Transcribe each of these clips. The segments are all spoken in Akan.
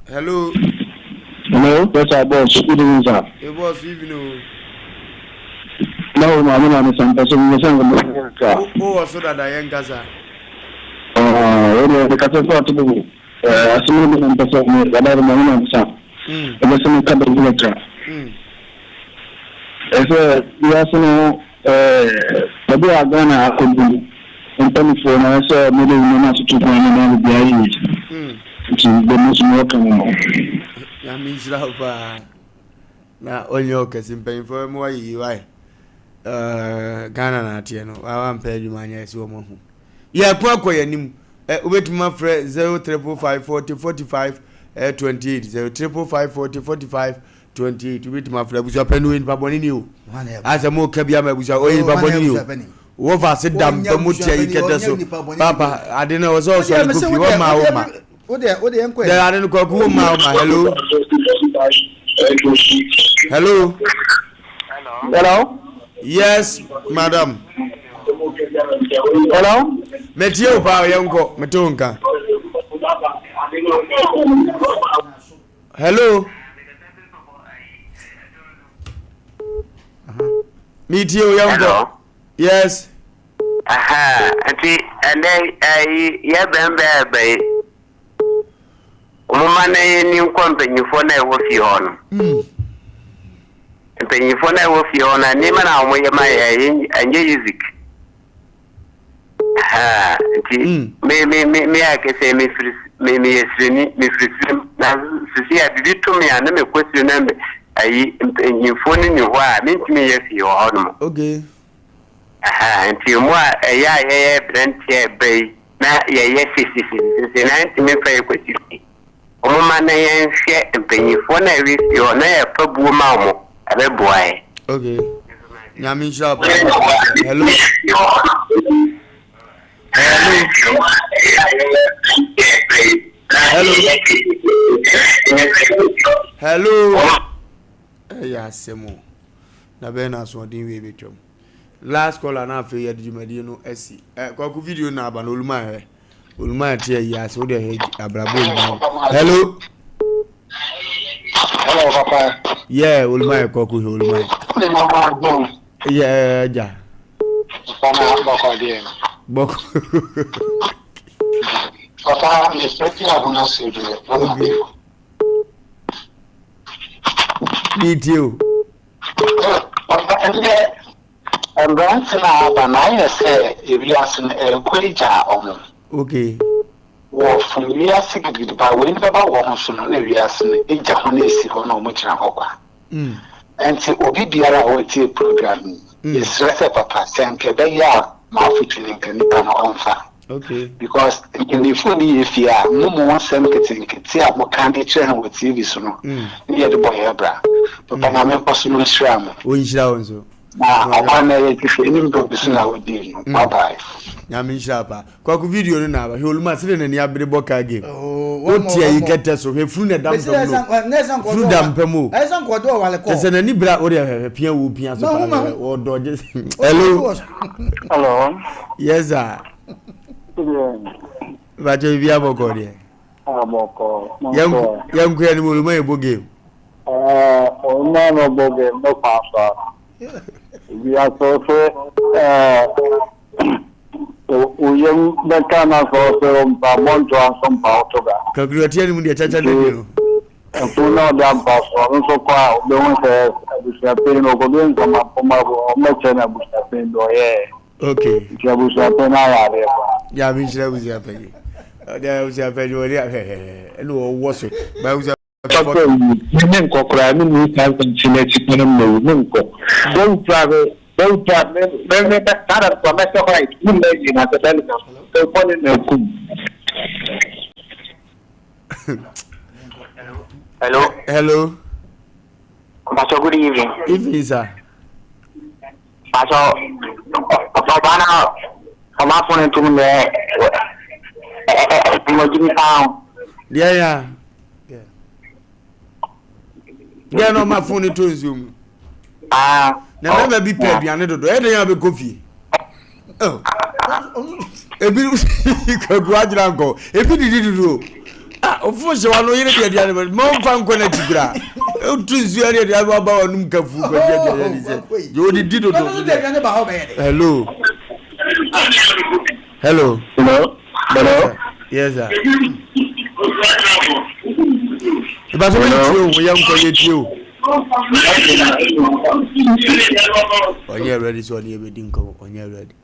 Hello. Hello, yes sir, boss. Good evening, sir. Hey, boss, evening o. Na wo maame na ne sɛ mpɛ sɛ meyɛ sɛ nkɔmɔ kakra. Wo wɔ so dada yɛn kasa. Ah, wo deɛ mekasa sɛ ɔte bobo. Eh, asɛm no bi na mpɛ sɛ me wada no maame na nsa. Ɛbɛ sɛ meka baabi kakra. Ɛsɛ wiase no eh, baabi a Ghana akɔdu no, mpanimfoɔ no ɛsɛ mode nneɛma atoto kwan no na biribiara yie. Nti bɛmo so mewɔka no no. Nyame nhyira wo paa na ɔnyɛ ɔkɛse mpanyinfoɔ mu ayɛ yie wae. Ghana na ateɛ no wawa mpɛ adwuma anyɛ ɛsɛ wɔn ahu. Yɛko akɔ yɛn anim. Wobɛtumi afrɛ 0 triple 5 40 45 28 0 triple 5 40 45 28 wobɛtumi afrɛ abusua pɛ no nipa bɔne ni o. Asɛ mo ka bi ama abusua ɔyɛ nipa bɔne ni o. Wɔfa ase da mpa mu tia yi kɛtɛ so. Papa ade no wɔ sɛ ɔsɔre kɔ fie wɔ ma wo ma. Dɛ ade no kɔku wo ma wo ma. Hello. Hello. Hello. Yes, madam. Hello. Metie wo paa yɛnkɔ mete wo nka. Hello. Metie wo yɛnkɔ. Yes. Aha, nti ɛnɛ ɛyi yɛ bɛn bɛɛ bɛyi. Wɔn na yɛ ni nkɔ mpanyinfoɔ na ɛwɔ fie hɔ no. Mpanyinfoɔ na ɛwɔ fie hɔ no nneɛma na wɔn yɛ ma yɛ ɛnyɛ music. Ha, nti me me me me ayɛ kɛsɛ me firi me me yɛ sireni me firi sirim na sisi a bibi to me a na me kɔ sirim na me ayi mpanyinfoɔ no ni hɔ a me ntumi yɛ fie wɔ hɔ nom. Okay. Aha, nti mu a ɛyɛ a yɛyɛ aberanteɛ ɛbɛ yi na yɛyɛ sisisisisi na ntumi mfa yɛ kɔsi fie. Wɔn ma na yɛnhwɛ mpanyinfoɔ na ɛwɔ fie hɔ na yɛfa buo ma wɔn ɛbɛboa yɛ. Okay. Nyame nhyira wo paa. Hello. Hello. Hello. Hello. Ɛyɛ asɛm o. Na bɛyɛ na asoɔden wei bɛtwam. Last caller na afei yɛde dwumadie no asi. Ɛ kwaku video na aba na oluma hwɛ. Oluma te ayi ase wo de hwɛ abrabɔ oluma. Hello. Hello, papa. Yeah, oluma yɛ kwaku hwɛ oluma. Yeah, ja. Papa na bɔkɔ deɛ. Bɔkɔ. Papa, mesɛ ti ahona se deɛ. Okay. Metie o. Papa, ɛnɛ mmerante no aba na ayɛ sɛ ewiase no ɛrekɔ agya ɔmo. Okay. Wɔfom wiase gidigidi ba wei no bɛba wɔn ho so no na wiase no agya ho no esi hɔ na ɔmo gyina hɔ kwa. Nti obi biara a ɔretie program yi, yɛsrɛ sɛ papa sɛ nka ɛbɛyɛ a maafotu no nka nipa no ɔmfa. Okay. Because mpanyinfoɔ ni yɛ fie a mo mo nsɛm nketenkete a mo ka de kyerɛ no wɔ TV so no ne yɛde bɔ yɛ bra. Papa na menkɔ so no nhyira mo. Ɔnhyira wo nso. Na ɔkwan na yɛ hwehwɛ anim dɔ bi so na wodii no. Bye bye. Nyame nhyira paa. Kwaku video no na aba. Hwɛ oluma sɛ n'ani abere bɔ car game. Wote ayi kɛtɛ so. Hwɛ funu na ɛda mpam no. Funu da mpam o. Kyɛ sɛ n'ani bra wode hwɛ pia wo pia so paa. Wɔdɔ gye. Hello. Hello. Yes sir. Bàtɛ bibi abɔkɔ deɛ. Abɔkɔ. Yɛnko yɛn mu oluma yɛ bɔ game. Oluma no bɔ game no kwan so a. Ebi asɔ sɛ oyam bɛka na sɛ ɔsɛ mpa bɔntoa nso mpa ɔto ga. Kakuratia ni mu deɛ kyakya ne deɛ no. Ɛfun na ɔda mpa so ɔno nso kɔ a ɔbɛhu sɛ abusuapɛn no ɔkɔbi nsɛmapɔm ɔmɛkyɛ no abusuapɛn bi ɔyɛɛ. Okay. Nti abusuapɛn no ayɛ adeɛ paa. Ya mi nhyira abusuapɛn yi. Ɔde abusuapɛn yi wɔde ahwɛhwɛhwɛ ɛna ɔwɔ so. Ba abusua Papa yi, me me nkɔ koraa, me ni saa nsɛm n'akyi kwan mu na me nkɔ. Wɔn kura me, wɔn kura me, me me me saa na nkɔ mɛsɛ white, me mma yi na sɛ bɛn na, nkɔ ne na kum. Hello. Hello. Pastor, good evening. Evening, sir. Pastor, ọba na ọba fún ní tum nẹ ẹ ẹ ẹ ẹ ẹ paa o. Deɛ ya. Deɛ na ɔma fon ne to nsuo mu. Ah. Na mmarima bi pɛ aduane dodo ɛyɛ dɛn a bɛkɔ fie. Ebi kwaku agyina nkɔ ebi didi dodo. Ah, ofo hyɛ wano yere deɛ aduane bɛ ma ɔmfa nkɔ n'akyi koraa. Otu nsuo ne aduane ba wɔnum kafu kɔ deɛ aduane ne sɛ. Deɛ odidi dodo. Hello. Hello. Hello. Hello. Yes sir. Ìbáṣọ wọ́n tie o, yẹ nkɔ yẹ tie o. Ɔnyɛ ready sɛ ɔne yɛ bɛ di nkɔmɔ, ɔnyɛ ready.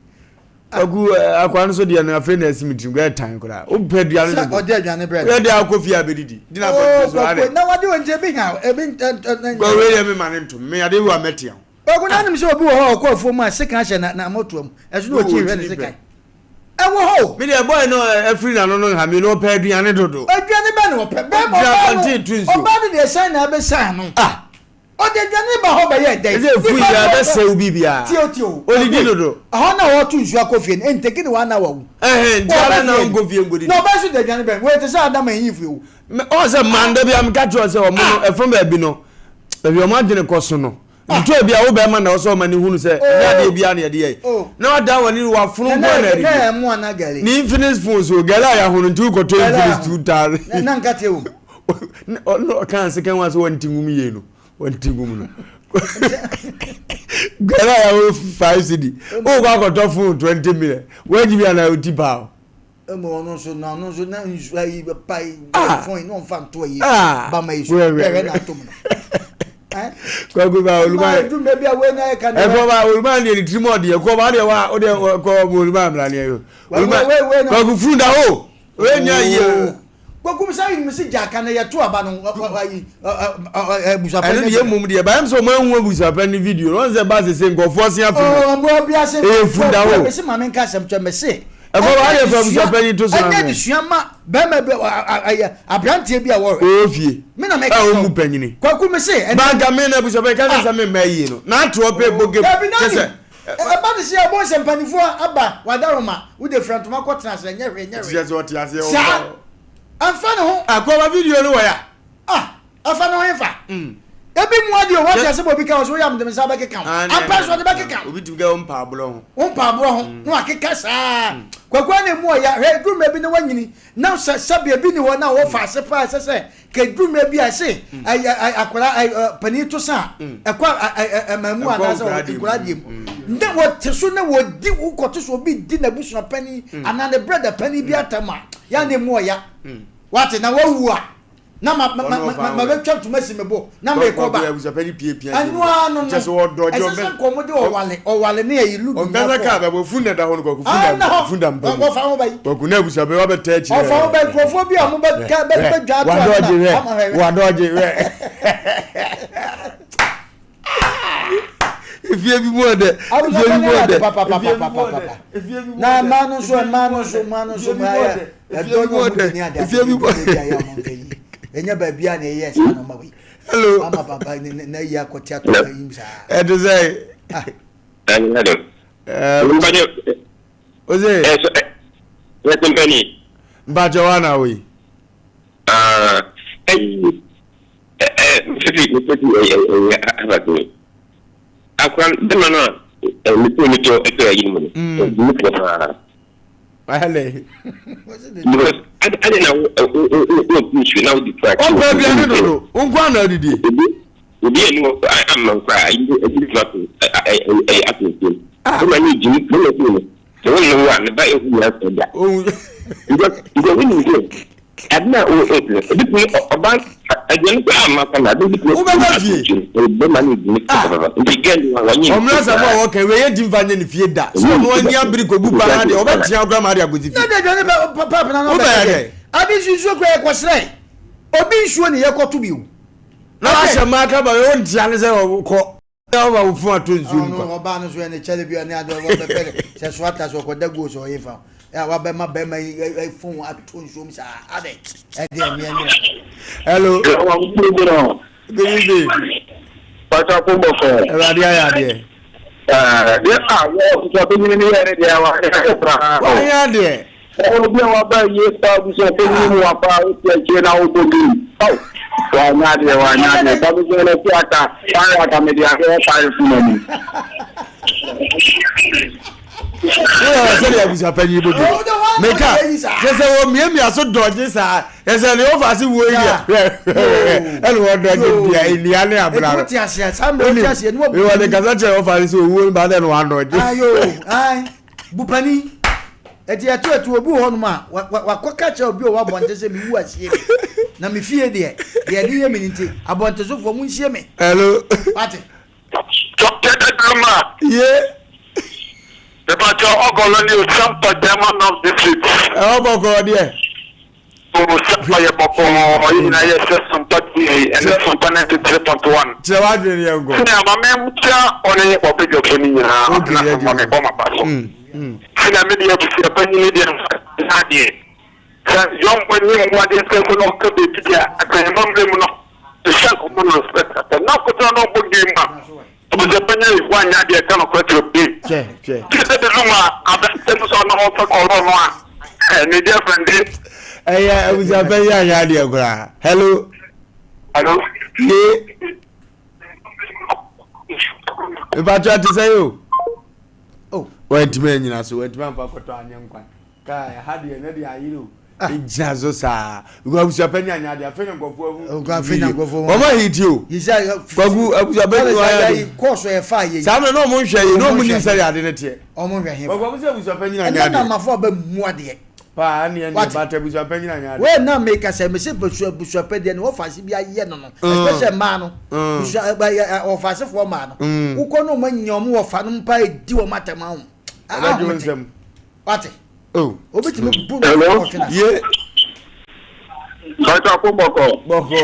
Kwaku akwa no so deɛ no afei na ɛsi mi tirim kɔ ɛtan koraa. O pɛ aduane dodo. Ɔde aduane brɛ. Oyɛ de akɔ fie abɛdidi. Gyina abɔnten so adɛ. Na wade wɔn nkyɛn ebi ha ebi ntɛntɛn. Kɔ wei deɛ mi ma ne ntom mi ade wi wa mɛte ho. Kwaku na anim sɛ obi wɔ hɔ a ɔkɔ afuo mu a sekan hyɛ na na motoa mu ɛso na ɔkyi hwɛ ne sekan. Ɛwɔ hɔ o. Mi deɛ bɔyɛ no afiri n'ano no nha mi na ɔpɛ aduane dodo. Aduane bɛn na ɔpɛ? Bɛrima ɔbaa no ɔbaa no deɛ sɛn na abɛsan no. Ah. Ɔde aduane ba hɔ bɛyɛ dɛn? Ɛsɛ efu yi abɛsɛe wo biribiara. Tie o tie o. Odidi dodo. Ɛhɔ na wɔto nsuo akɔ fie no, ɛnteki ne one hour wu. Ɛhɛn, nti ara na ɔnkɔ fie nkɔdidi. Na ɔbɛn so de aduane bɛn? Wei te sɛ Adam and Eve o. Ɔn sɛ man da bi a meka kyerɛ sɛ ɔmo no ɛfam baabi no, baabi ɔmo adwene kɔ so no. Nti ebi a wo bɛrima na ɔsɛ ɔma ne hunu sɛ ɛnyɛ adeɛ biara na yɛde yɛ. Na wadan w'ani wafono nko na adidi. Ne Infinix phone so gɛlɛ a yɛahono nti wokɔtɔ Infinix 2000. Na nkateɛ wɔ mu. Ɔno ɔka ase kan wa sɛ wɔnte nwom yie no wɔnte nwom no gbɛrɛ a yɛwɔ 5 cedi wokɔ akɔtɔ phone 20 million wɔagyi bi anaa ɔti paa o. Ɛmu ɔno nso na ɔno nso na nsu ayi pa yi fɔn yi na ɔnfa nto ayi bama yi so ɛhwɛ na atom no. Kwaku ba oluma ɛkɔ ba oluma deɛ ne tirim ɔdeɛ kɔ ba deɛ wa ɔdeɛ kɔ oluma mmra neɛ yo oluma kwaku funu da hɔ wei nya yie. Kwaku mi sɛ mi si gya na yɛto aba no ayi abusuapɛn. Ɛno deɛ mmom deɛ bayam sɛ ɔmo ahu abusuapɛn ne video no wɔn sɛ ba sese nkɔfoɔ se afi mu. Ɔmo bi ase. Ɛyɛ funda o. Mesi maame nka asɛm kyɛ mesi. Ɛkɔ ba ayɛ fɛ abusuapɛn yi to so na mi. Ɛnyɛ adesua ma bɛrima bi ayɛ aberanteɛ bi a wɔhwɛ. Ɔwɔ fie. Mi na mɛ kasa. A ɔmu panyini. Kwaku mi se. Banka mi na abusuapɛn kasa sɛ mi mma yie no na ato ɔpɛ bɔ game. Dabi nani. Ɛba ne sɛ ɛbɔ nsɛ mpanimfoɔ aba wadaroma wode fira ntoma kɔ tena ase ɛnyɛ hwee ɛnyɛ hwee. Ɛte sɛ ɔte aseɛ saa ɛnfa ne ho. Akɔba video no wɔ ya. Ah ɛfa ne ho nfa. Ebi mu adeɛ o wɔte ase bɔ obi ka wɔ so woyɛ amede nsa bɛkeka ho. Ampa nso ɔde bɛkeka ho. Obi tumi ka wo mpaaborɔ ho. Wo mpaaborɔ ho na wakeka saa. Kwaku ana emu ɔya hwɛ eduru mmerɛ bi na wanyini na sɛ sɛbi ebi ni hɔ na wɔfa ase paa ɛsɛ sɛ Kɛduru mmerɛ bi a ɛse akwadaa panin to sa a ɛkɔ mmamu anaasɛ nkwadaa deɛ mu na wɔte so na wɔdi wokɔto so obi di n'abusua panin anaa ne brɛda panin bi atam a yɛ na emu ɔya wate na wawu a na ma ma ma ma bɛtwa ntoma si me bo na mekɔ ba ɛno ara no no ɛsɛ sɛ nkɔmɔ de ɔwale ɔwale ne ɛyi ludu ɔnkasa kaa bɛbɔ fun na da hɔ no kɔkɔ fun da fun da mpa mu wɔfa ho bɛyi kɔkɔ na abusua bɛ wabɛ tɛ akyire ɔfa ho bɛyi nkurɔfoɔ bi a wɔn bɛ ka bɛ bɛ dwa ato ano na ama hwɛ wadɔgye hwɛ efie bi mu ɔdɛ efie bi mu ɔdɛ efie bi mu ɔdɛ efie bi mu ɔdɛ na mmaa no nso mmaa no nso mmaa no nso mmaa yɛ ɛdɔ ne ɔmo di ne ade ade bi bi a yɛ ɔmo nkɛ yi ɛnyɛ baabi a na ɛyɛ saa na ɔma wei hello ama papa ne na yi akɔte ato ayi saa ɛte sɛ ose mpakyɛ wa na wei Akora bɛma no a mepɛ ne tɔ ɛtɔ ayi no mu no mu pɔ paa because ade na wo wo wo nsuo na wodi pra ɔmpɛ aduane dodo wo nko ana adidie obi ani wɔ amma koraa ayi ɛdi tuma so ɛyɛ ato nsuo bɛma ne gyimi bɛma fi no sɛ wo ne wo a ne ba ehu nyansa da because wonim sɛ ade na wo ɛti no ebi tumi ɔba aduane kɔ amma kɔ na ade bi tumi wobɛba fie bɛma ne gyimi papa nti gɛn wa wɔnye ɔmena sɛ mo a wɔka wei yɛ nti mfa nyɛ ne fie da sɛ ɔno ani abere kɔgu pa no adeɛ ɔbɛtea wo koraa ma ade akɔsi fie na de aduane bɛ papa na wobɛyɛ dɛ ade nsuo kora yɛkɔsrɛ obi nsuo ne yɛkɔto bio na wahyɛ mmaa ka ba wei wontea ne sɛ kɔ na ɔba wo fun ato nsuo mu kwa. Ɔbaa no so ɛne kyɛlɛ bi ɔne ade ɔbɛpɛ ne sɛ so ata so ɔkɔda guo sɛ ɔyɛ fa wabɛma bɛrima yi fon ato nsuo mu saa ade ɛde ɛmeɛ nyina. Hello. Good evening. Pata ko bɔkɔ. Awurade ayɛ adeɛ. Deɛ a wɔ abusuapanyin no yɛ ne deɛ wayɛ adeɛ koraa. Wayɛ adeɛ. Obi a waba yie paa abusuapanyin mu waba a wote akyire na wobɔ game. Aw wanyɛ adeɛ wanyɛ adeɛ. Ba me na ti aka wayɛ aka mede adeɛ ɛpae fo n'anim. Woyɛ sɛdeɛ abusuapanyin bɔ bi. Meka kyɛ sɛ wɔmiamia so dɔgye saa kyɛ sɛ deɛ wɔfa ase wuo yi deɛ ɛna wɔdɔgye dua nnua ne abena no. Wonim wɔde kasa kyerɛ wɔfa ase sɛ owuo no ba dɛ na wɔadɔgye. Ayo bupani ɛti ɛto ɛto obi wɔ hɔnom a wakɔka kyerɛ obi wɔ abɔnten sɛ mewu asie me na me fie deɛ deɛ ɛde yɛ me no nti abɔntesofoɔ monsie me. Hello. Wate. Dɔkta Daduluma. Ye. Mepakyɛ ɔgɔlɔ ni o Sampa German North District. Ɛwɔ bɔkɔɔ deɛ. O Sampa yɛ bɔkɔɔ yɛ nyinaa yɛ hwɛ Sampa TV ɛne Sampa 93.1. Kyerɛ w'adwene ne yɛn nkɔ. Sɛnea ma me nkyia ɔne ɔbadwafo no nyinaa Okay na yɛ ma me bɔ m'aba so. Sɛnea me deɛ abusua panyin deɛ na adeɛ. Sɛ yɔnko nye mbowa de nsɛ so na ɔka beebi de a, akanhemammerɛ mu no, hyɛ nkɔmmɔ no respect asɛm. Na akɔtena na ɔbɔ game a, abusuapanyin yi wanyɛ adeɛ ɛka nokorɛ kyerɛ game. Gye sɛ de luma aberanteɛ no sɛ ɔno ɔpɛ kɔlɔ no a, ne girlfriend de. Ɛyɛ abusuapanyin anyɛ adeɛ koraa. Hello. Hello. Ye. Mpatwa te sɛ yi o. Oh. Wantumi anyina so, wantumi amfa kɔtɔ anyɛ nkwan. Kaa ɛha deɛ ɛnɛ deɛ ayere o. Ah. Egyina so saa. Because abusuapanyin anya adeɛ afei na nkurɔfoɔ ahu. Afei na nkurɔfoɔ hu. Wɔn ahiti o. Kwaku abusuapanyin wa ayɛ ade. Kɔɔso ɛfa yɛ. Saa mmerɛ na wɔn nhwɛ yi na wɔn nim sɛ ade ne teɛ. Wɔn nhwɛ he. Kwaku abusu abusuapanyin anya adeɛ. Ɛnna na amafo aba mu adeɛ. Paa ɛne ɛne bata abusuapanyin anya adeɛ. Wei na meka sɛ mese busua busuapɛ deɛ ne wɔfa ase bi ayɛ no no. Especially mmaa no. Busua wɔfa asefoɔ mmaa no. Wokɔ no wɔn anya wɔn wɔfa no mpa edi wɔn atɛm ahom. Ɛbɛgye wɔn nsam. Wate? Oh. Obi tumi bu no Hello? ɔtwe na. Ye. Bàtà kó bɔkɔ. Bɔkɔ.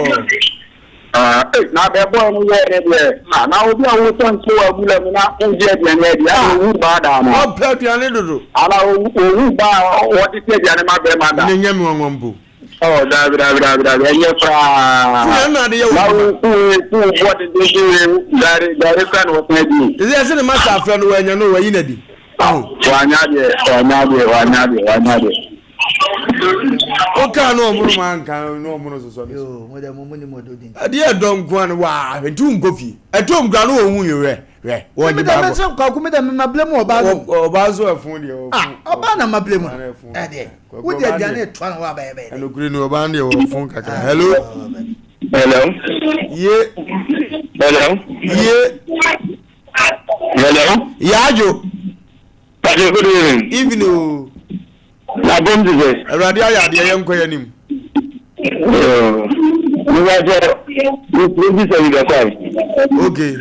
Ah, eh, na bɛ bɔ no yɛ ne deɛ. Ah, na obi a wotɔ nso wɔ abula mu na wogye aduane adi, ana owu baa da ana? Ɔpɛ aduane dodo. Ana owu baa wɔde te aduane ma bɛrima da? Ne nyɛ me nwanwa mpo. Oh, daabi, daabi, daabi, daabi, ɛnyɛ koraa. Fún yɛn na ade yɛ Na wɔ wo kuwe kuwe bɔ dendenden gari gari kura na wɔsan adi. Ɛsɛ ɛsɛ ne masa afrɛ no wɔanya no wɔayi no adi. Wanya adeɛ, wanya adeɛ, wanya adeɛ, wanya adeɛ. Wokaa ne ɔmono ma anka ne ɔmono sosɔ ne so. Adeɛ ɛdɔ nko ano waa hwɛ nti wonkɔ fie. Ɛtɔ mu koraa ne wɔhu yɛ hwɛ hwɛ wɔgye baako. Sɛ kwaku mi dɛ mema blame ɔbaa no. Ɔbaa nso ɛfo deɛ ɔfo. Ah ɔbaa na ma blame no. Ɛdeɛ wode aduane ɛtoa no hɔ abɛyɛ bɛyɛ dɛ. Ɛnokuri no ɔbaa no deɛ wɔfo kakra. Hello. Hello. Ye. Hello. Ye. Hello. Yaajo. Pastor, good evening. Evening o. Na bom ti sɛ. Awurade ayɛ adeɛ yɛn nkɔ yɛn anim. Nígbà tó ní bí sẹ́yìn bẹ̀ kọ́ ẹ̀. Okay.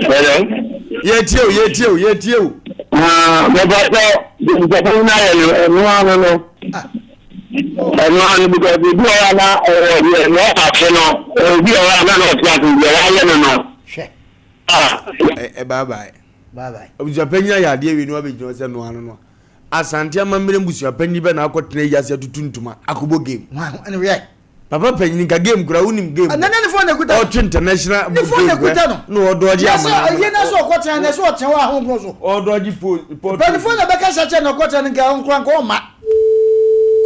Hello. Yɛ tie o, yɛ tie o, yɛ tie o. Mẹ́fà sọ ìjọba náà yẹ ẹnu ano no. Ɛno ano because ebi wɔ hɔ a na ɔwɔ deɛ na ɔfa ase no ebi wɔ hɔ a na na ɔte ase deɛ wayɛ no no. Hwɛ. Ah. Ɛ bye bye. Bye bye. Abusuapanyin ayɛ adeɛ wie na wabɛgyina hɔ sɛ noa no no a. Asante amammerɛ mbusuapanyin bɛ na akɔtena yi ase atutu ntoma akɔbɔ game. Ɛne hwɛ. Papa panyin nka game kura wonim game. Ɛnɛ ne phone na ekuta no. Ɔtwe international Ne phone na ekuta no. Na ɔdɔgye amana. Yɛ na sɛ ɔkɔtena na sɛ ɔtena hɔ ahonkron so. Ɔdɔgye po po. Mpanyinfoɔ na bɛkasa kyerɛ na ɔkɔtena no nka ɔnkora nka ɔmma.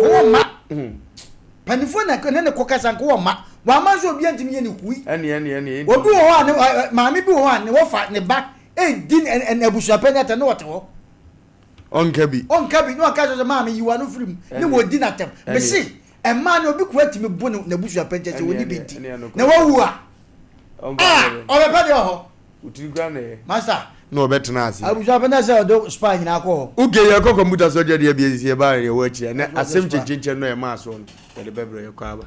Nka ɔmma. Mpanyinfoɔ na ne ne kɔkasa nka ɔmma. Wama nso obi antumi yɛ ne hui. Ɛne ɛne ɛne. Obi wɔ hɔ a ne maame bi wɔ hɔ a ne wɔfa ne ba edi ne abusuapɛn atɛm na ɔte hɔ. Ɔnka bi. Ɔnka bi na ɔka kyerɛ sɛ maame yi wa no firi mu ne wɔdi n'atɛm. Mese Mmaa no obi koraa tumi bu no n'abusua pɛnkyɛ sɛ ɔni bi nti na wawu a ah ɔbɛpɛ deɛ wɔ hɔ. Wotiri kura na ɛyɛ. Master. Na ɔbɛtena ase. Abusua pɛnkyɛ sɛ ɔde spa nyinaa kɔ hɔ. Okay yɛkɔ kɔmputa so deɛ deɛ bi esi ɛbaa yɛ wɔ akyire ɛnɛ asɛm kyenkyenkyen no ɛmaa soɔ no yɛde bɛbrɛ yɛkɔ aba.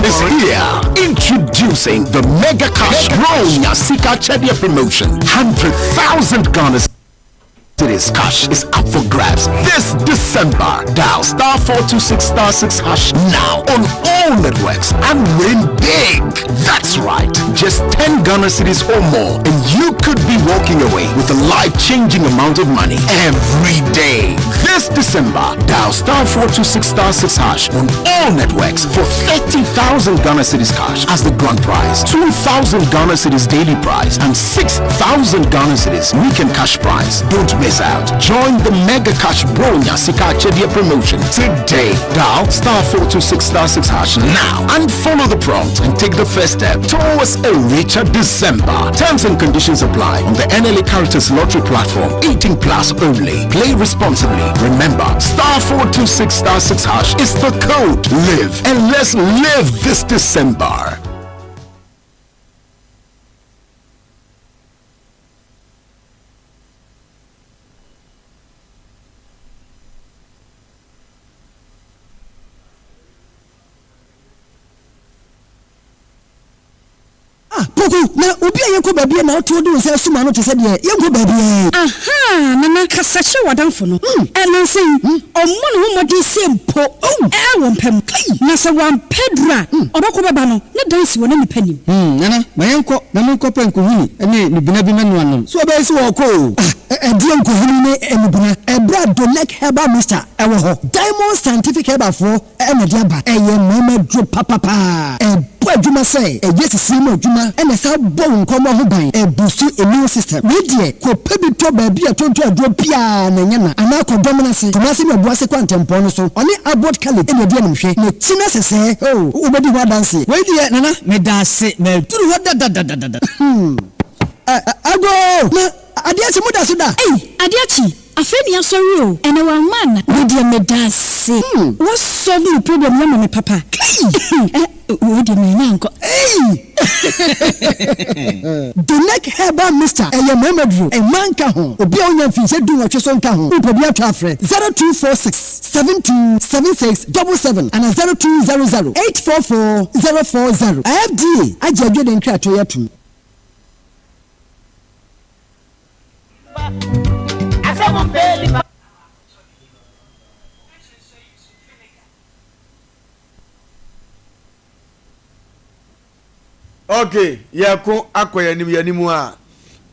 is here. Introducing the Mega Cash Bronya Sika Chedia Promotion. 100,000 Ghana Cedis cash is up for grabs this December. Dial star 426 star 6 hash now on all networks and win big. That's right. Just 10 Ghana cedis or more and you could be walking away with a life-changing amount of money every day. This December, dial star 426 star 6 hash on all networks for 30,000 Ghana cedis cash as the grand prize, 2,000 Ghana cedis daily prize and 6,000 Ghana cedis weekend cash prize. Don't miss out. Join the Mega Cash Bronya Sika Chedia promotion today. Dial star 426 star 6 hash now and follow the prompt and take the first step towards a richer December. Terms and conditions apply on the NLA Caritas Lottery platform. 18 plus only. Play responsibly. Remember, star 426 star 6 hash is the code. Live and let's live this December. Ah, Poku, na obi a yɛnkɔ baabi a na wote wode wo nsa asum ano te sɛ deɛ yɛnkɔ baabiara yi. Ahaa, Nana, kasa kyerɛ w'adamfo no. Ɛ, nnansa yi, ɔmmɔ ne ho mmɔden sɛ mpo ɛ wɔ mpa mu. Na sɛ wampɛ aduru a, ɔbɛkɔ bɛba no, ne dan si hɔ na nnipa nnim. Hmm, Nana, ma yɛnkɔ na menkɔpɛ nkohini ne nnubena bi mɛnoa nnom. So ɔbɛyɛ sɛ wɔrekɔ o? Ah, ɛdeɛn nkohini ne nnubena? Ɛberɛ a Dolec Herbal Mixture wɔ hɔ. Diamond Scientific Herbal foɔ na ɛde aba. Ɛyɛ mmarima aduro papapaa. Ɛbɔ adwuma sɛ ɛyɛ sisie mu adwuma na ɛsan bɔ wo nkɔmmɔ ho ban. Ɛbuustu immune system. Wei deɛ, kɔpɛ bi tɔ baabi a ɛtontɔn aduro biara na ɛnyɛ na. Anaa kɔ Dɔmena ase, Kumasi ne Obuasi kwantempɔn no so. Ɔne Abbot Caleb na ɛdi animhwɛ. N'akyi no sesɛɛ, oh, wobɛdi ho adanseɛ. Wei deɛ Nana medaase maduru hɔ dadadadada. Hmm. Ɛ, ɛ, agoo! Na adeɛ akye, moda so da? Ei, adeɛ akye, afei ne yɛasɔre o, ɛnɛ wamma anna? Wo deɛ medaase, wa solve me problem yi ama me papa. Kai! Ɛ, wei deɛ mannya ankɔ. Ei! Donec Herbal Mixture, ɛyɛ mmarima duro, mmaa nka ho. Obi a ɔnnya mfinhyia dunwɔtwe so nka ho. Wopɛ bi atɔ a frɛ 0246 72 76 77 anaa 0200 844 040. FDA agye adwene nkratoɔ yi atom. Ok, yɛko akɔ yɛn anim, yɛn anim a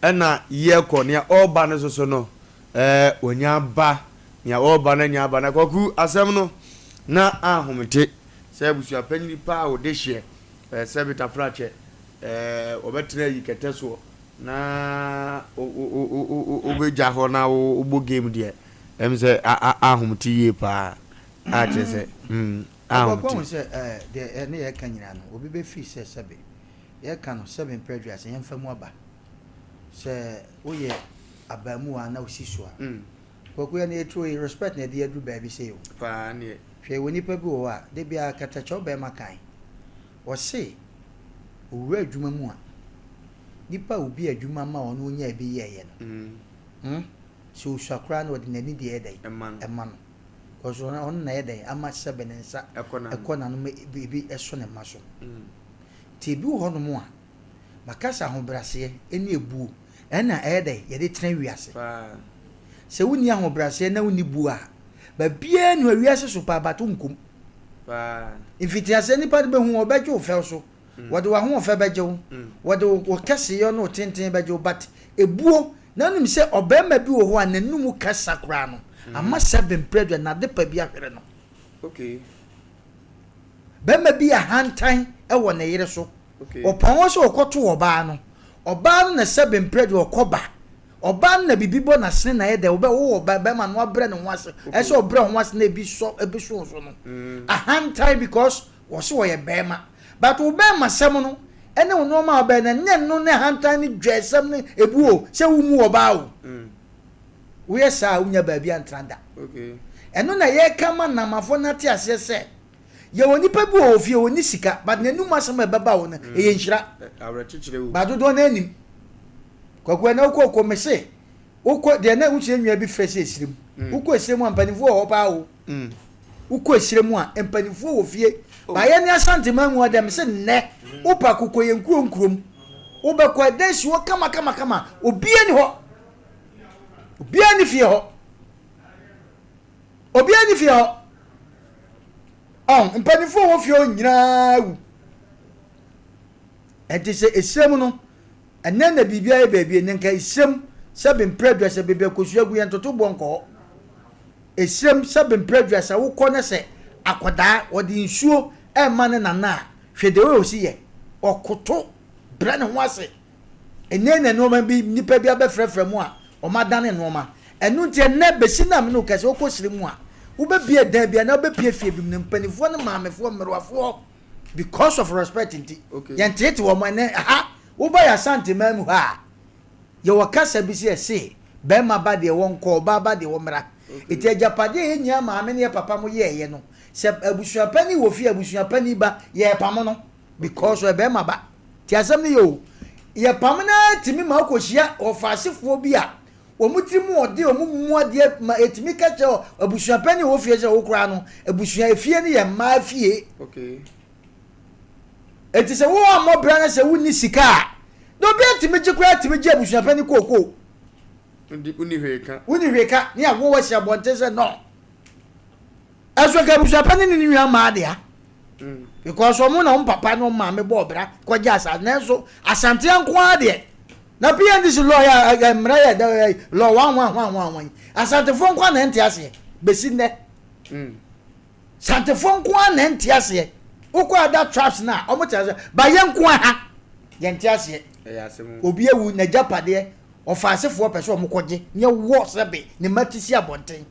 ɛna yɛkɔ. Nea ɔreba no soso no, ɛɛ wɔnya aba. Nea ɔreba no anya aba. Na Kwaku, asɛm no na ahomete sɛ abusuapanyin paa a ɔde hyeɛ, ɛɛ sɛ Betafrakyɛ, ɛɛ wɔbɛtena ayi kɛtɛ soɔ na wobɛgya hɔ na wobɔ game deɛ, ɛm sɛ ahomete yie paa. A kyerɛ sɛ, mm. Akwaku ahu sɛ ɛɛ deɛ ɛne yɛreka nyinaa no, obi bɛfiri sɛ sɛbe yɛreka no sɛbe mprɛ aduasa yɛmfa mu aba. Sɛ woyɛ abaamuwa na wosi so a, Kwaku yɛn yɛturo yi respect na ɛde aduru baabi sei o. Paa neɛ. Hwɛ yɛwɔ nipa bi wɔ hɔ a, da biara katakyɛw bɛrima kan. Ɔse owura adwuma mu a, nipa a obi adwuma ma ɔno onyaa bi yɛɛyɛ no, hmm, sɛ osua koraa na ɔde n'ani deɛ ɛyɛ dɛn? Ɛma no. Cause ɔno ɔno na ɛyɛ dɛn ama sɛbe ne nsa ɛkɔ n'ano ma ebi ɛso ne mma so. Nti ebi wɔ hɔnom a, maka sɛ ahobraseɛ ɛne ebuo ɛna ɛyɛ dɛn yɛde tena wiase. Sɛ wonni ahobraseɛ na wonni buo a, baabiara nni hɔ wiase so paa but wonkɔ mu. Mfitiaseɛ nipa no bɛhu wo ɔbɛgye wo fɛw so, wɔde w'ahoɔfɛ bɛgye wo, wɔde wo kɛseyɔ ne wo tenten bɛgye wo but ebuo Na wonim sɛ ɔbarima bi wɔ hɔ a n'anom kasa koraa no, ama sɛbe mprɛ aduane na adepa bi ahwere no. Okay. Barima bi yɛ ahantan wɔ ne yere so. Okay. Ɔpɔn hɔ sɛ ɔkɔto ɔbaa no. Ɔbaa no na sɛbe mprɛ aduane ɔkɔ ba. Ɔbaa no na biribi bɔ n'asene na ayɛ dɛ wobɛ wowɔ ɔba barima no wabrɛ ne ho ase. Okay. Ɛsɛ ɔbrɛ ho ase na ebi sɔ ebi so so no. Ahantan because wɔse wɔyɛ barima. But wo bɛɛma sɛm no ɛne wo nnoɔma a wobɛyɛ no ɛnyɛ no ne ahantan ne dwɛɛsɛm ne ebu o sɛ wo mu ɔbaa o. Woyɛ saa a wonya baabi antra da. Ɛno na yɛka ma Namafoɔ no ate aseɛ sɛ yɛwɔ nipa bi wɔ wɔ fie ɔnni sika but n'anum asɛm a ɛbɛba wo no ɛyɛ nhyira. But dodoɔ no anim. Kwaku ɛnɛ wokɔ kɔ mese wokɔ deɛ na wokyerɛ nua bi frɛ sɛ esirim. Wokɔ esirim a mpanimfoɔ wɔ hɔ paa o. Wokɔ esire mu a, mpanimfoɔ wɔ fie. Ba yɛn ne Asante man mu hɔ deɛ mese nnɛ wopa kokɔ yɛn nkuro nkurom wobɛkɔ ɛdan si hɔ kama kama kama obiara ni hɔ obiara ni fie hɔ obiara ni fie hɔ ɔn mpanimfoɔ wɔ fie hɔ nyinaa wu ɛnti sɛ esrɛ mu no ɛnɛ na biribi ayɛ baabi ɛnɛ nka esrɛ mu sɛ bempere aduasa baabi akosua gu yɛn toto boɔ nkɔ hɔ. Esiam sɛ bere 30 wokɔ na sɛ akwadaa wɔde nsuo rema ne nana a, hwɛ the way ɔsi yɛ. Ɔkoto brɛ ne ho ase. Ɛnnɛ na nneɛma bi nnipa bi abɛfrɛfrɛ mu a wɔadane nneɛma. Ɛno nti ɛnnɛ bɛsi nnɛ a me ne wo kasa yi wokɔ siri mu a, wobɛbue dan bi anaa wobɛpue fie bi mu no mpanimfoɔ ne maamefoɔ, mmerewafoɔ because of respect nti yɛnteete wɔn. Ɛnnɛ ha woba yɛ Asante man mu ha a, Yɛwɔ kasa bi sɛ yɛse barima ba deɛ wɔnkɔ, ɔbaa ba deɛ wɔmmra. Enti agyapadeɛ a yɛn nyinaa maame ne yɛ papa mo yɛɛyɛ no, sɛ abusua panin wɔ fie a, abusua panin ba, yɛpamo no because ɔyɛ barima ba. Nti asɛm no yɛ o. Yɛpamo no ara tumi ma wokɔhyia ɔfaasefoɔ bi a wɔn tiri mu ɔde, wɔn mmu adeɛ ma ɛtumi ka kyerɛ abusua panin wɔ fie sɛ wo koraa no, abusua efie no yɛ mmaa fie. Enti sɛ wo ammɔ bra na sɛ wonni sika a, na obi atumi gye koraa tumi gye abusuapɛni kookoo. Wonni hwee ka. Wonni hwee ka ne awo wasi abɔnten sɛ no. Ɛso nka abusuapɛni ne ne nua mmaa dea. Mm. Because wɔn na wɔn papa ne wɔn maame bɔɔ bra kɔgye asase nanso Asantea nko ara deɛ na PNDC law yɛ mmara yɛ law one one one one one Asantefoɔ nko ara na ɛnte aseɛ bɛsi nnɛ. Mm. Santefoɔ nko ara na ɛnte aseɛ. Wokɔ other tribes no a, wɔn te aseɛ. But yɛn nko ara ha, yɛnte aseɛ. Obi awu, n'agyapadeɛ, ɔfaasefoɔ pɛ sɛ wɔn kɔgye, ne ɛwɔ sɛbe ne mma ti si abɔnten.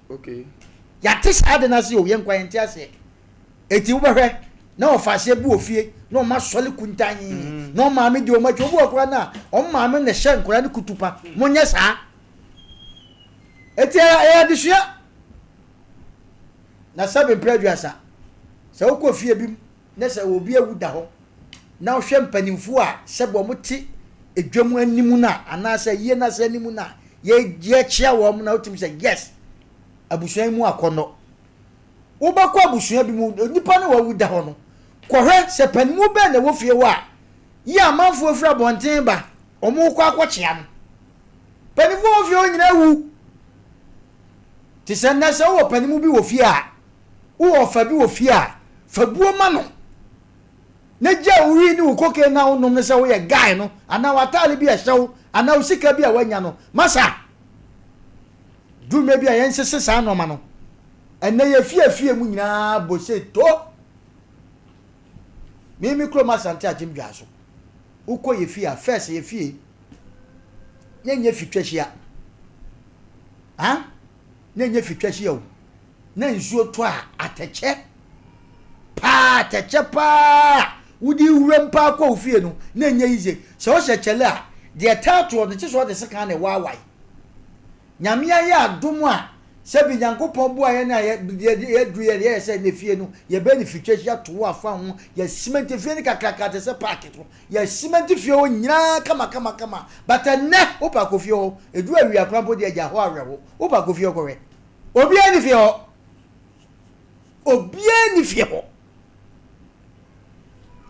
Yɛate saa ade no ase o, yɛn nko ara yɛnte aseɛ. Eti wobɛhwɛ na ɔfaaseɛ bi wɔ fie na wɔn asɔre kuntann, mm. na wɔn maame di wɔn akyi. Obi wɔ koraa no a, wɔn maame na ɛhyɛ nkwadaa no kutupa. Monyɛ saa. Eti ɛyɛ adesua. Na sɛbe mprɛ aduasa, sɛ wokɔ fie bi mu na sɛ obi awu da hɔ na wohwɛ mpanimfoɔ a sɛbe wɔn te edwa mu anim no a anaasɛ ayie no ase anim no a yɛkyea wɔn na wotumi sɛ yes abusua yi mu akɔnnɔ. Wobɛkɔ abusua bi mu nipa no wawu da hɔ no kɔhwɛ sɛ panimu bɛn na ɛwɔ fie hɔ a yi amanfoɔ firi abɔnten ba wɔn kɔ akɔkyea no. Mpanimfoɔ wɔ fie hɔ nyinaa awu. Te sɛ nnɛ sɛ wowɔ panimu bi wɔ fie a, wowɔ ɔfa bi wɔ fie a, fa buo ma no na gya wo wii ne wo cocaine no a wonom no sɛ woyɛ guy no anaa w'ataade bi a ɛhyɛ wo anaa wo sika bi a woanya no. Masa, duru mmerɛ bi a yɛnsese saa nnoɔma no. Ɛnnɛ yɛ fie afie mu nyinaa bɔ sei to. Me me kurom Asante Akyem Dwaso. Wokɔ yɛ fie a, first yɛ fie na ɛnyɛ fitwahyia. Ha? Na ɛnyɛ fitwahyia o. Na nsuo tɔ a, atɛkyɛ paa, atɛkyɛ paa. Wode wuram paa kɔ wo fie no, na ɛnyɛ yize. Sɛ wohyɛ kyɛle a, deɛ ɛtaa toɔ no, kye sɛ ɔde sekan na ɛwaawae. Nyame ayɛ adom a, sɛbi Nyankopɔn boa yɛn a yɛduru yɛ yɛyɛ sɛ ne fie no, yɛbɛyɛ no fitwahyia to afa ho, yɛsimɛnti fie no kakraka te sɛ paake so. Yɛ cement fie hɔ nyinaa kama kama kama but ɛnnɛ wopɛ akɔ fie hɔ ɛduru awia koraa mpo deɛ gya hɔ awerɛho wopɛ akɔ fie hɔ kɔhwɛ obiara ni fie hɔ obiara ni fie hɔ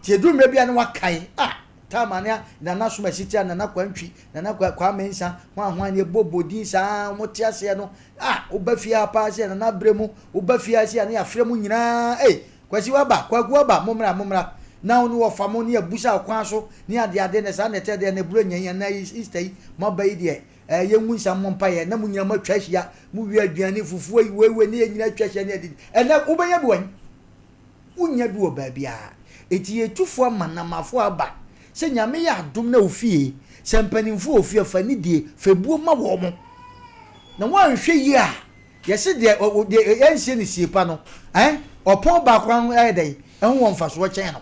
nti ɛduru mmerɛ bi a ne wakae a taama ne nana som asitia nana kwantwi nana kwame nsa hwan hwan ne ɛbɔ bodin saa wɔn te aseɛ no a woba fie ha paa sɛ nana berɛ mu woba fie ha sɛ ne yɛafrɛ mu nyinaa ei Kwasi waba, Kwaku waba, mommra, mommra. Na wo ne wɔfa mo ne abusa ɔkwan so ne adeade na saa na ɛteɛ deɛ na Buronya yi anaa Easter yi moaba yi deɛ ɛɛ yɛngu nsa mmɔ mpaeɛ na mo nyinaa moatwa ahyia, mowie aduane, fufuo yi, wei wei ne yɛn nyinaa atwa ahyia ne adidi. Ɛnnɛ wobɛnya bi wɔ he? Wonnya bi wɔ baabiara. Enti yɛtu fo ama Namafo aba sɛ Nyame yɛ adom na wo fie, sɛ mpanimfoɔ wɔ fie a fa nidie, fa buo ma wɔn. Na woanhwɛ yie a, Yɛse deɛ ɔ deɛ yɛnsie no sie pa no eh ɔpɔn baako ano ayɛ dɛn ɛho wɔ mfasoɔ kyɛn no